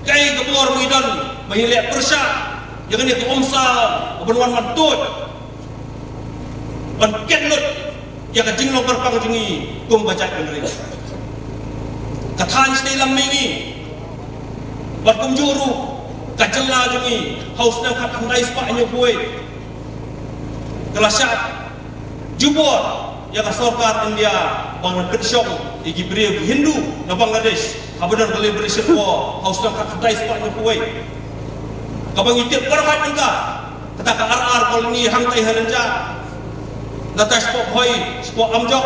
Kaei ka por ba ngi don ba ngin leh pyrshah ïa kane ka umsaw ban wan ban tuid ban ket lut ïa ka jinglong kyrpang jong ngi kum ka jaitbynriew? Ka thaiñ shnong lam mihngi bad kumjuh ruh ka jylla jong ngi ha u snem khatkhyndai spah hynñiewphew wei ka la shah jubor ïa ka sorkar India ba ngan pynshong ïa ki briew ki Hindu na Bangladesh haba don ka Liberation War ha u snem khatkhyndai spah hynñiewphew wei. Kaba ngi tip baroh mynta, kata ka R R Colony hangtai ha Rynjah, nangta shapoh Bhoi, shapoh Amjok,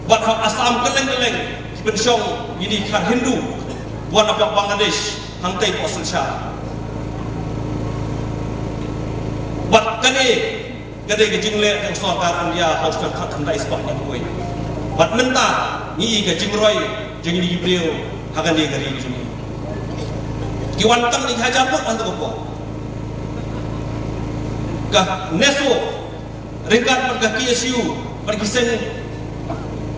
bad ha Assam kylleng kylleng ki pynshong ïa ki khar Hindu ba wan napoh Bangladesh hangtai hapoh Silchar. Bad kane ka dei ka jingleh jong sorkar India ha u snem khatkhyndai spah hynñiewphew wei. Bad mynta ngi i ka jingroi jong ngi ki briew ha kane ka ri ka jong ngi. Ki wan tang ki hajar ngut ha kata ka por. Ka NESO ryngkat bad ka K S U bad ki seng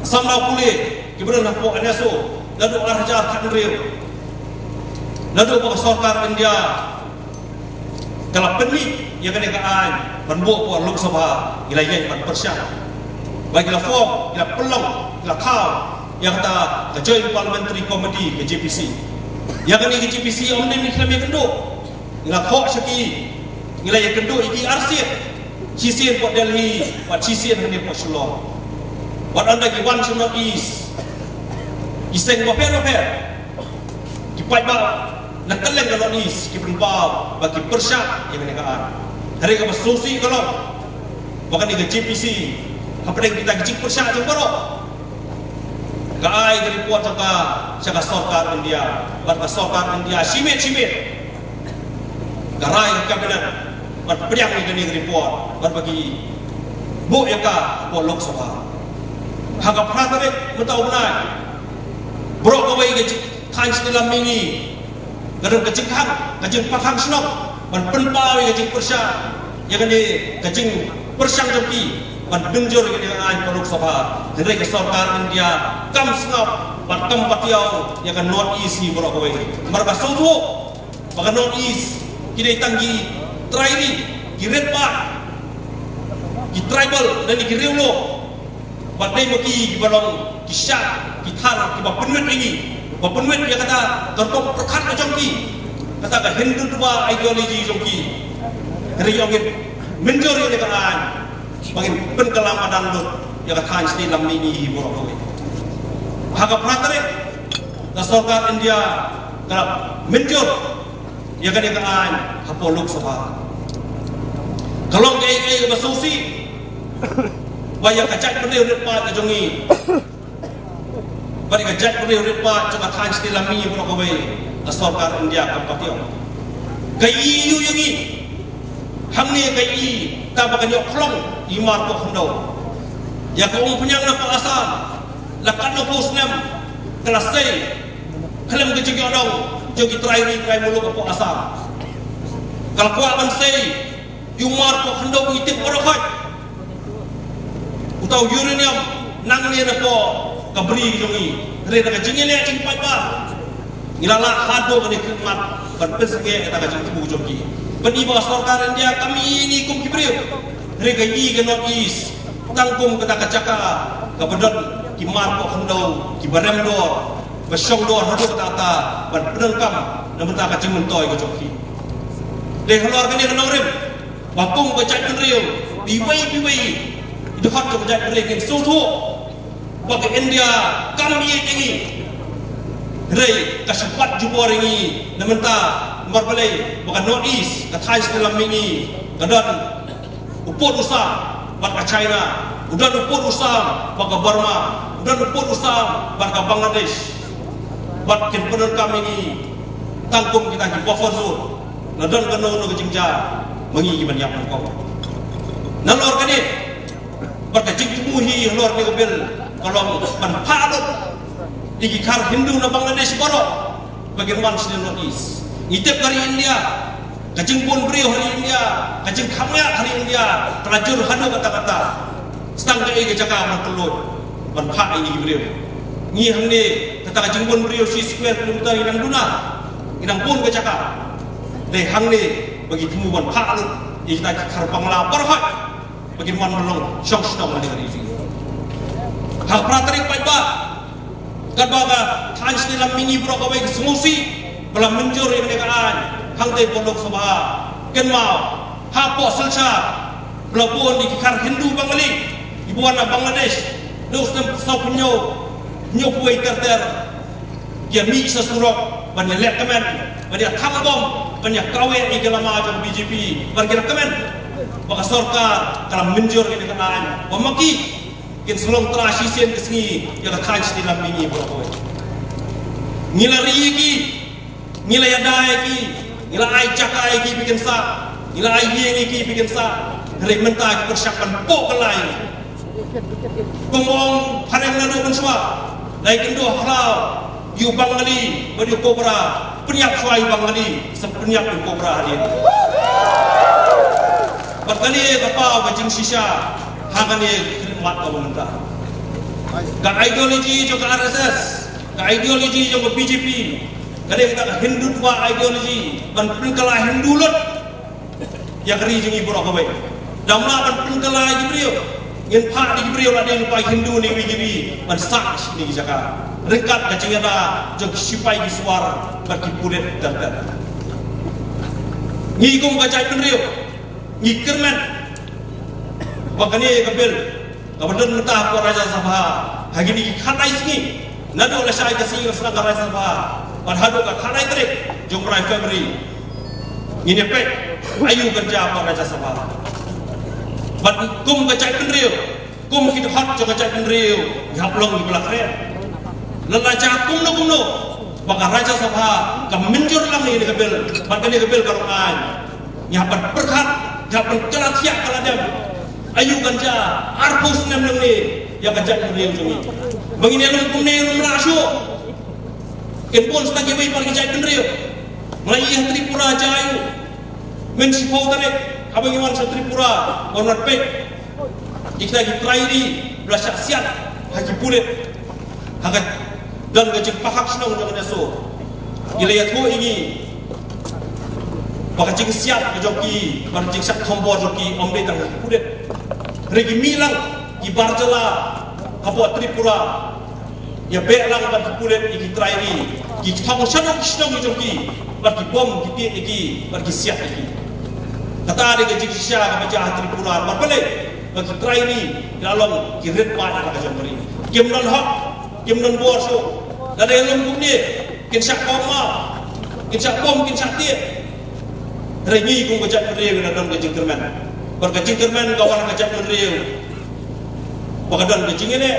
samla pule kiba don hapoh NESO, naduh ar hajar khathynriew, naduh ba ka sorkar India ka la pynmih ïa kane ka aiñ ban buh hapoh Lok Sabha, ngi la ïeng ban pyrshah. Ba ngi la form, ngi la pynlong, ngi la thaw ïa kata ka Joint Parliamentary Committee, ka J P C. Ïa kane ka J P C ym dei ngi khlem ïakynduh, ngi la thoh sha ki, ngi la ïakynduh ïa ki arsien, shisien hapoh Delhi bad shisien hangne hapoh Shillong. Bad ynda ki wan sha North East, ki seng bapher bapher, ki paidbah na kylleng ka North East ki pynpaw ba ki pyrshah ïa kane ka aiñ. Hynrei kaba sngewsih ka long ba kane ka J P C, hapdeng kita ki jingpyrshah jong baroh, ka ai ka report jong ka sha ka sorkar India, bad ka sorkar India shimet shimet ka rai ka Cabinet ban pdiang ïa kane ka report bad ba ki buh ïa ka hapoh Lok Sabha. Ha ka phra tarik mynta u bnai, baroh kawei ka jing, thaiñ shnong lam mihngi, ka don ka jingkhang, ka jingpyrshang shnong ban pynpaw ïa ka jingpyrshah, ïa kane ka jingpyrshang jong ki ban pynjur ïa kane ka aiñ hapoh Lok Sabha. Hynrei ka sorkar India kam sngap bad kam patiaw ïa ka North East hi baroh kawei. Namar ka sngewthuh ba ka North East ki dei tang ki trai ri, ki rit paid, ki tribal lane ki riewlum. Bad dei ma ki kiba long ki shah, ki thar kiba pynwit ïa ngi. Ba pynwit ïa kata ka rukom pyrkhat ka jong ki, kata ka Hindutva ideology jong ki. Hynrei ïa ngin mynjur ïa ka aiñ ba ngin pynkylla madan lut ïa ka thaiñ shnong lam mihngi baroh kawei. Ha ka phra tarik ka sorkar India ka mynjur ïa kane ka aiñ hapoh Lok Sabha. Ka long kaei kaei kaba sngewsih ba ïa ka jaitbynriew rit paid ka jong ngi, ba ïa ka jaitbynriew rit paid jong ka thaiñ shnong lam mihngi baroh kawei ka sorkar India kam pat ïoh. Ka ïohi ïa ngi hangne, ka ïohi tang ba kan ïoh khlong i mar poh khyndew. Ïa ka umphniang na poh Assam la katno phew snem ka la sei khlem ka jingïohnong jong ki trai ri trai muluk hapoh Assam. Ka la kwah ban sei ïa u mar poh khyndew, ngi tip baroh khoit. Uta u uranium nangne na poh ka bri jong ngi. Hynrei da ka jingïaleh jingpaidbah ngi la lah haduh kane ka khmat ban pynsangeh ïa kata ka jingthmu jong ki. Ban i ba ka sorkar India kam i ngi kum ki briew, hynrei ka i ka North East tang kum kata ka jaka kaba don ki mar poh khyndew kiba rem dor, ba shong dor haduh katta katta ban pyndonkam na bynta ka jingmyntoi ka jong ki. Dei halor kane ka nongrim ba kum ka jaitbynriew, iwei pa iwei i dkhot jong ka jaitbynriew ngin sngewthuh ba ka India kam ïeit ïa ngi. Hynrei ka shu bat jubor ïa ngi na bynta, namar balei? Ba ka North East, ka thaiñ shnong lam mihngi, ka don u pud u sam bad ka China, u don u pud u sam bad ka Burma, u don u pud u sam bad ka Bangladesh. Bad kin pyndonkam ïa ngi tang kum kita ki buffer zone. La don kano kano ka jingjia ma ngi ki ban ïap nyngkong. Nalor kane, bad ka jingthmu hi halor kane ka bill ka long ban phah lut ïa ki khar Hindu na Bangladesh baroh ba kin wan sha North East. Ngi tip ka ri India, ka jingbun briew ha ri India, ka jingkham ïa ha ri India ka la jur haduh katta katta. Tang kaei ka jaka ban kylluid ban phah ïa ki briew? Ngi hangne, kata ka jingbun briew shi square kilometer ngi nang duna, ngi nang bun ka jaka. Dei hangne ba ngi thmu ban phah lut ïa kita ki khar Bangla baroh ba kin wan ban long shong shnong ha kane ka ri jong ngi. Ha ka phra tarik paidbah, katba ka thaiñ shnong lam mihngi baroh kawei ka sngewsih ba la mynjur ïa kane ka aiñ hangtei hapoh Lok Sabha. Kynmaw, hapoh Silchar ba la bun ïa ki khar Hindu Bengali, kiba wan na Bangladesh, na u snem saw phew hynñiew, hynñiew phew wei ter ter, ki ïa mih sha surok ban ïa lehkmen, ban ïa thang bom, ban ïa kaweh ïa ki lama jong B J P, ban ki lehkmen. Ba ka sorkar ka la mynjur ïa kane ka aiñ ba ma ki kin sa long trai shisien ka sngi ïa ka thaiñ shnong lam mihngi baroh kawei. Ngi la ri ïa ki, ngi la ïada ïa ki, ngi la ai jaka ïa ki ba kin sah, ngi la ai ïing ïa ki ba kin sah. Hynrei mynta ki pyrshang ban pynkylla ïa ngi. Kumba ong phareng naduh mynshuwa, la ïakynduh khlaw ïa u Bengali bad ïa u Cobra. Pynïap shuwa ïa u Bengali, sa pynïap ïa u Cobra hadien. Bad kane ka paw ka jingshisha ha kane ka khyrnit kaba mynta. Ka ideology jong ka R S S, ka ideology jong ka B J P, kane kata ka Hindutva ideology, ban pynkylla Hindu lut ïa ka ri jong ngi baroh kawei. Dang lah ban pynkylla ïa ki briew, ngin phah ïa ki briew la dei lypa Hindu ne iwei i ri ban sah sha kine ki jaka ryngkat ka jingïada jong ki shipai ki suwar bad ki pulit ter ter. Ngi kum ka jaitbynriew ngi kyrmen ba kane ka bill kaba don mynta hapoh Rajya Sabha ha kine ki khatlai sngi, naduh lashai ka sngi ka sdang ka Rajya Sabha bad haduh ka khatlai tarik jong u bnai February, ngin ïa peit aïu kan jia hapoh Rajya Sabha. Bad kum ka jaitbynriew, kum ki dkhot jong ka jaitbynriew, ngi hap long kiba la kren. Lada jia kumno kumno ba ka Rajya Sabha ka mynjur lang ïa kane ka bill, bad kane ka bill ka long aiñ, ngi hap ban pyrkhat, ngi hap ban kylla thiah kylla dem. Aïu kan jia arphew snem nangne ïa ka jaitbynriew jong ngi? Ba ngin ïalum kumne ngim lah shuh. Kin bun sdang kiwei pat ki jaitbynriew. Nga la ïohi ha Tripura jia aïu? Mynshiphew tarik haba ngi wan sha Tripura, wan wan peit ïa kita ki trai ri ba la shah siat ha ki pulit ha ka don ka jingpahak shnong jong ka NESO. Ki la ïathuh ïa ngi ba ka jingsiat ka jong ki, ba ka jingsiat thombor jong ki ym dei tang ha ki pulit. Hynrei ki mih lang ki bar jylla hapoh Tripura, Ïa beh lang bad ki pulit ïa ki trai ri, ki thong shnong ki shnong ki jong ki, bad ki bom ki tiek ïa ki, bad ki siat ïa ki. Kata dei ka jingshisha kaba jia ha Tripura, bad balei ba ki trai ri ki la long ki rit paid ha ka jong ka ri. Kim don hok, kim don bor shuh. Lada ïalum kumne, kin shah bom ma, kin shah bom, kin shah tiek. Hynrei ngi kum ka jaitbynriew ngi la don ka jingkyrmen. Bad ka jingkyrmen ka wan ha ka jaitbynriew ba ka don ka jingïaleh,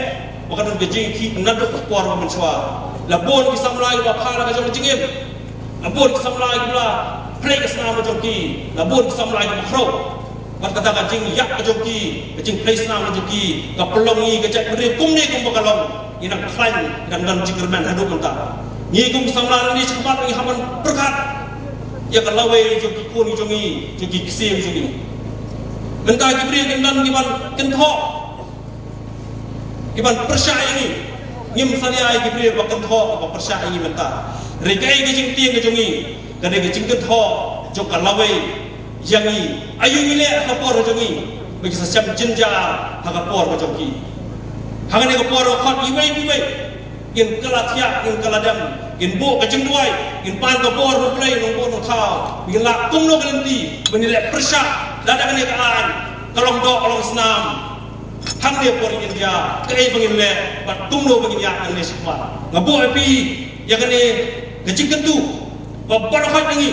ba ka don ka jingkhih naduh ka por ba mynshuwa. La bun ki samla kiba pha la ka jong ka jingim. La bun ki samla kiba la phlei ka snam ka jong ki. La bun ki samla kiba khrew. Bad kata ka jingïap ka jong ki, ka jingphlei snam ka jong ki, ka pynlong ïa ka jaitbynriew kumne kumba ka long. Ngi dang khlaiñ, ngi dang don jingkyrmen haduh mynta. Ngi kum samla lane shakhmat ngi hap ban pyrkhat ïa ka lawei jong ki khun jong ngi, jong ki ksiew jong ngi. Mynta ki briew ki don ki ban kynthoh, ki ban pyrshah ïa ngi. Ngim salia ïa ki briew ba kynthoh, ba pyrshah ïa ngi mynta. Hynrei kaei ka jingtieng ka jong ngi, ka dei ka jingkynthoh jong ka lawei ïa ngi. Aïu ngi leh ha ka por jong ngi ba ki sa shem jynjar ha ka por ka jong ki. Hangne ka por ka khot iwei pa iwei, ngin kylla thiah, ngin kylla dem, ngin buh ka jingduwai, ngin pan ka bor U Blei Nongbuh Nongthaw, ngin lah kumno ka lynti ba ngin leh pyrshah lada kane ka aiñ ka long doh ka long snam. Hangne por India, kaei ba ngin leh bad kumno ba ngin ïaid nangne shakhmat. Nga buh ïa phi ïa kane ka jingkyntu ba baroh hoi na ngi,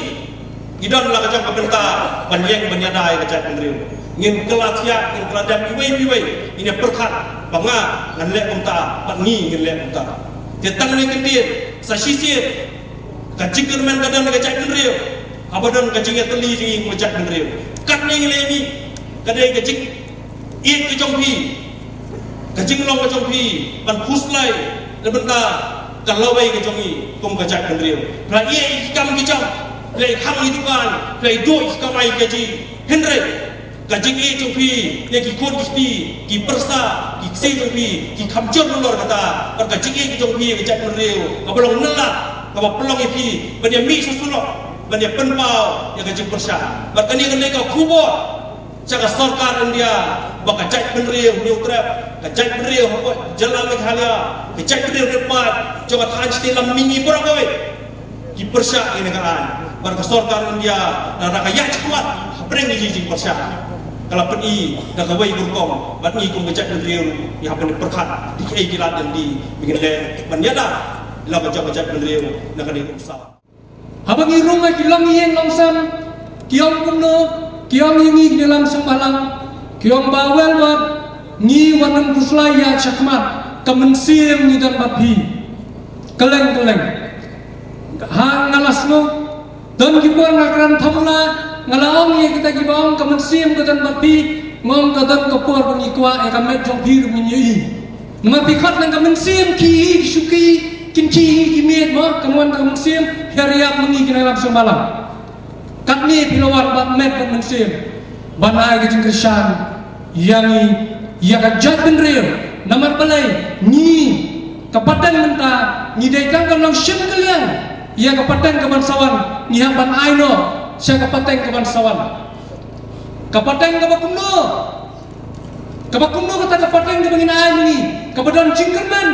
ngi don la ka jong ka bynta ban ïeng ban ïada ïa ka jaitbynriew. Ngin kylla thiah, ngin kylla dem iwei pa iwei, ngin ïa pyrkhat ba nga ngan leh kumta bad ngi ngin leh kumta. Te tang ne kyntien sa shisien ka jingkyrmen ka don ka jaitbynriew. Haba don ka jingïatylli jong ngi kum ka jaitbynriew, katne ngi leh ngi, ka dei ka jing ïeit ka jong phi, ka jinglong ka jong phi ban khuslai na bynta ka lawei ka jong ngi kum ka jaitbynriew. Phi la ïeh ïa ki kam ki jam, phi la ïeh khang ïa ki dukan, phi la ïeh duh ïa ki kamai kajih. Hynrei ka jingïeit jong phi ïa ki khun ki kti, ki pyrsa, ki ksiew jong phi ki kham jur halor kata. Bad ka jingïeit ka jong phi ïa ka jaitbynriew kaba long nyllad, kaba pynlong ïa phi ban ïa mih sha surok, ban ïa pynpaw ïa ka jingpyrshah. Bad kane ka dei ka khubor sha ka sorkar India ba ka jaitbynriew Hynñiewtrep, ka jaitbynriew hapoh jylla Meghalaya, ka jaitbynriew rit paid jong ka thaiñ Shnong Lam, ngi baroh kawei ki pyrshah ïa kane ka aiñ. Bad ka sorkar India lada ka ïaid shakhmat hapdeng ka jingpyrshah, ka la pyni da kawei ka rukom. Bad ngi kum ka jaitbynriew ngi hap ban pyrkhat da kaei ki lad lynti ba ngin leh ban ïada ïa la ka jong ka jaitbynriew na kane ka umsa. Haba ngi rung ha ki longïing longsem, ki ong kumno, ki ong ïa ngi ki nongïalam shnong bhalang, ki ong ba wel wat ngi wat nym khuslai ïaid shakhmat, ka mynsiem ngi don bad phi. Kylleng kylleng. Ha nga la sngew, don ki por nga kren thong la, nga la ong ïa kita kiba ong ka mynsiem ka don bad phi, nga ong ka don ka por ba ngi kwah ïa ka met jong phi ruh ngin ïohi. Namar phi khot nang ka mynsiem ki ïohi ki shuki, kin ki ïohi ki miet mo, ka mon ka mynsiem, phi ïarap ma ngi ki nongïalam shnong bhalang. Katne phi la wad bad met bad mynsiem ban ai ka jingkyrshan ïa ngi, ïa ka jaitbynriew. Namar balei ngi ka pateng mynta ngi dei tang ka nongshim kylliang ïa ka pateng kaban sa wan, ngi hap ban ai noh sha ka pateng kaban sa wan. Ka pateng kaba kumno? Kaba kumno kata ka pateng kaba ngin ai ma ngi, kaba don jingkyrmen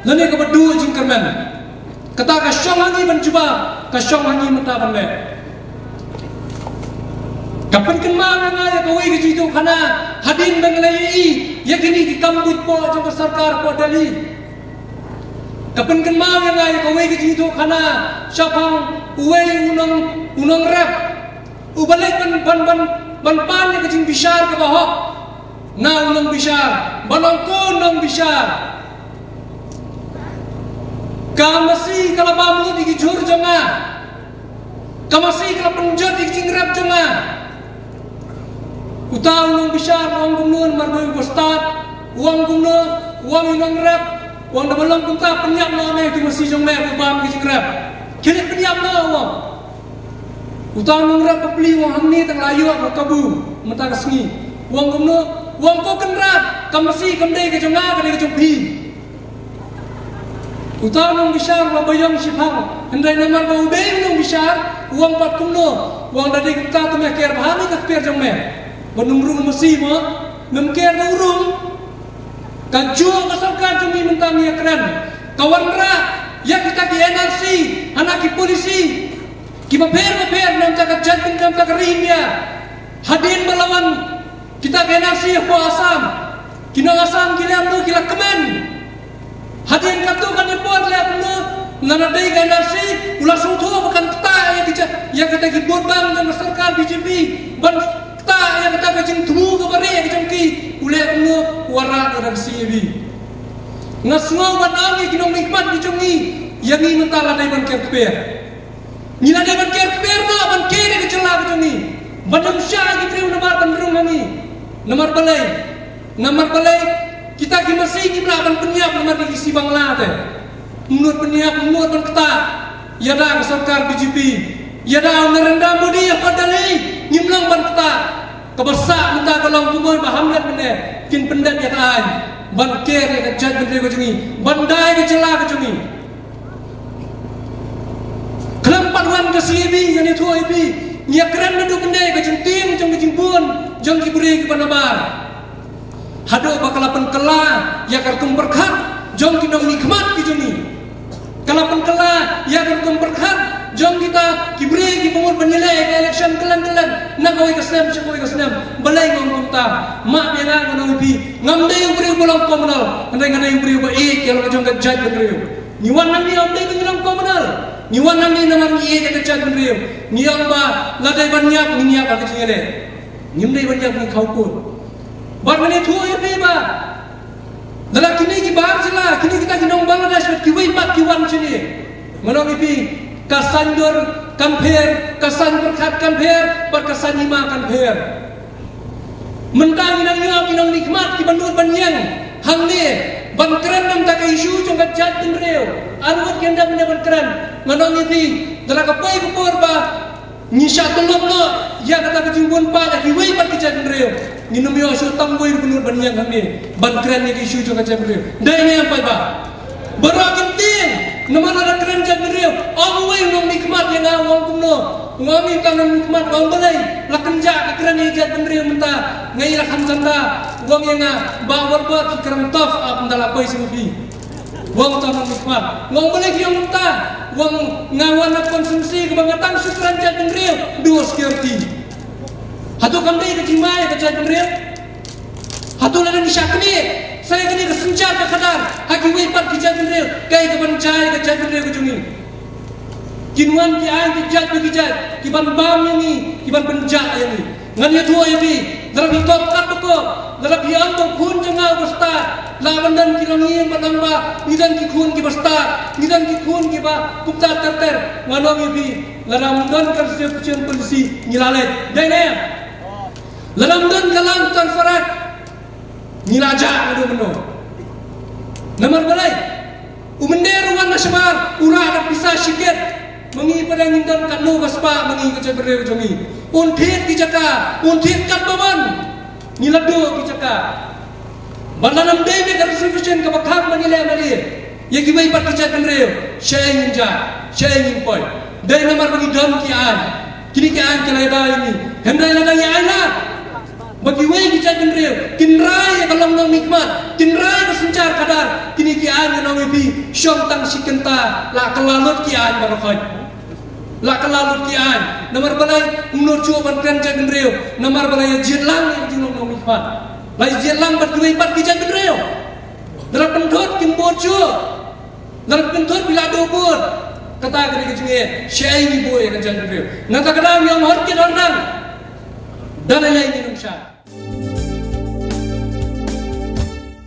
lane kaba duh jingkyrmen? Kata ka shong ha ngi ban jubab, ka shong ha ngi mynta ban leh. Ka pynkynmaw ïa nga ïa kawei ka jingïathuhkhana hadien ba nga la ïohi ïa kine ki kam buit poh jong ka sorkar poh Delhi. Ka pynkynmaw ïa nga ïa kawei ka jingïathuhkhana shaphang uwei u nong, u nongrep uba leit ban, ban, ban, ban pan ïa ka jingbishar kaba hok. Na u nongbishar, ban ong ko nongbishar, ka masi ka la bam lut ïa ki jhur jong nga. Ka masi ka la pynjot ïa ki jingrep jong nga. Uta u nongbishar u ong kumno namar ba u ba stad, u ong kumno, u ong u nongrep, u ong da ba long kumta pynïap noh me ïa ki masi jong me ba u bam ïa ki jingrep. Khie leit pynïap noh, u ong. Uta u nongrep bapli u ong hangne tang la ïoh ka kabu mynta ka sngi. U ong kumno? U ong ko Kynrad, ka masi kam dei ka jong nga, ka dei ka jong phi. Uta u nongbishar u la baïong shiphang, hynrei namar ba u dei u nongbishar, u ong pat kumno? U ong da dei kumta te me ker bha me ka kper jong me. Ban ym rung masi mo, mem ker da u rung. Kajuh ka sorkar jong ngi mynta ngi ïakren. Ka wanrah ïa kita ki N R C, hana ki policy kiba pher ba pher na bynta ka jaitbynriew, na bynta ka ri India. Hadien ba la wan kita ki N R C hapoh Assam, ki nong Assam ki la ïa, ki la kmen. Hadien katto katne por la ïa, na la dei ka N R C, u la sngewthuh ba kan ktah ïa ki ja-, ïa kita ki vote bank jong ka sorkar B J P, ban ktah ïa kata ka jingthmu kaba rieh ka jong ki, u la ïa, u wanrah ïa ka C A B. Nga sngew ban ong ïa ki nongmihkhmat ki jong ngi, ïa ngi mynta la dei ban ker kper. Ngi la dei ban ker kper noh, ban ker ïa ka jylla ka jong ngi. Ban ym shah ïa ki briew namar ban rung ha ngi. Namar balei? Namar balei kita ki masi ngim lah ban pynïap namar ki, ki si Bangla te. Ym nud pynïap, ym nud ban ktah. Ïada ka sorkar B J P, ïada u Narendra Modi hapoh Delhi, ngim long ban ktah. Kaba sah mynta ka long kumno ba ha mynta mynne kin pyndep ïa ka aiñ ban ker ïa ka jaitbynriew ka jong ngi, ban da ïa ka jylla ka jong ngi. Khlem pat wan ka C A B, ngan ïathuh ïa phi, ngi ïakren naduh mynne ka jingtieng jong ka jingbun jong ki briew kiba nabar. Haduh ba ka la pynkylla ïa ka rukom pyrkhat jong ki nongmihkhmat ki jong ngi. Ka la pynkylla ïa ka rukom pyrkhat jong kita ki briew kiba mut ban ïaleh ïa ka election kylleng kylleng, na kawei ka snem sha kawei ka snem. Balei nga ong kumta? Map ïa nga, ngan ong ïa phi, ngam dei u briew ba long communal, hynrei nga dei u briew ba ïeit ïa la ka jong ka jaitbynriew. Ngi wan hangne ym dei ba ngi long communal. Ngi wan hangne namar ngi ïeit ïa ka jaitbynriew. Ngi ong ba la dei ban ïap, ngin ïap ha ka jingïaleh. Ngim dei ban ïap, ngi khaw kut. Bad ngan ïathuh ïa phi ba da la kine ki bar jylla, kine kita ki nong Bangladesh bad kiwei pat ki wan shane. Ngan ong ïa phi, ka saiñdur kan pher, ka saiñ pyrkhat kan pher, bad ka saiñ hima kan pher. Mynta ngi nang ïoh ki nongmihkhmat kiba nud ban ïeng hangne ban kren na bynta ka issue jong ka jaitbynriew. Ar ngut ki ïeng da mynne ban kren. Ngan ong ïa phi, da la ka poi ka por ba ngi shah tyllong noh ïa kata ka jingbun paid ïa kiwei pat ki jaitbynriew, ngin ym ïoh shuh tang wei ruh ba nud ban ïeng hangne ban kren ïa ka issue jong ka jaitbynriew. Dei ne em paidbah? Baroh kin tieng. Namar lada kren jaitbynriew, ong uwei u nongmihkhmat ïa nga, u ong kumno? U ong ïa u nongmihkhmat, u ong balei la kynjah ka kren ïa ka jaitbynriew mynta, nga ïa la kham tanda. U ong ïa nga, Bah Warbot, ki kren tough up ynda la poi sha phi. U ong uta u nongmihkhmat. U ong balei phi ong kumta? U ong nga wan na constituency kaba nga tang shu kren jaitbynriew, duh security. Hato kam dei ka jingma ïa ka jaitbynriew? Hato lada ngi shah knieh sa ïa kane ka synshar ka khadar ha kiwei pat ki jaitbynriew, kaei kaban jia ïa ka jaitbynriew ka jong ngi? Kin wan ki aiñ ki jait pa ki jait kiban bam ïa ngi, kiban pynjah ïa ngi. Ngan ïathuh ïa phi, lada phi kop kat ba kop, lada phi ong ba u khun jong nga uba stad, lah ban don ki longïing ban ong ba ngi don ki khun kiba stad, ngi don ki khun kiba kumta ter ter. Ngan ong ïa phi, lada ym don ka reservation policy, ngi la leit. Dei ne em? Lada ym don ka Langtang Farak, ngi la jah naduh mynno. Namar balei? U mynder u wan na shabar, u rah da pisa shikit. Ma ngi pat ngin don katno ka spah, ma ngi ka jaitbynriew jong ngi. Un thied ki jaka, un thied katba mon. Ngi la duh ki jaka. Bad lada ym dei ne ka reservation kaba khang ban ïaleh mane ïa kiwei pat ki jaitbynriew, shaei ngin jah, shaei ngin poi? Dei namar ba ngi don ki aiñ. Kine ki aiñ ki la ïada ïa ngi. Hynrei lada ngi ailad ba kiwei ki jaitbynriew kin rai ïa ka long nongmihkhmat, kin rai ka synshar khadar, kine ki aiñ, ngan ong ïa phi, shong tang shi kynta la kylla lut ki aiñ baroh khoit. La kylla lut ki aiñ. Namar balei? Ym nud shuh ban kren jaitbynriew. Namar balei? Ïa jied lang ïa ka jinglong nongmihkhmat. La ïa jied lang bad kiwei pat ki jaitbynriew. Da la pynthut kim bud shuh. Da la pynthut phi la duh bud. Kata ka dei ka jingeh. Shaei ngi buh ïa ka jaitbynriew? Nangta ka daw ngi ong hor kit hor nang. Da lei lei ngin ym shah.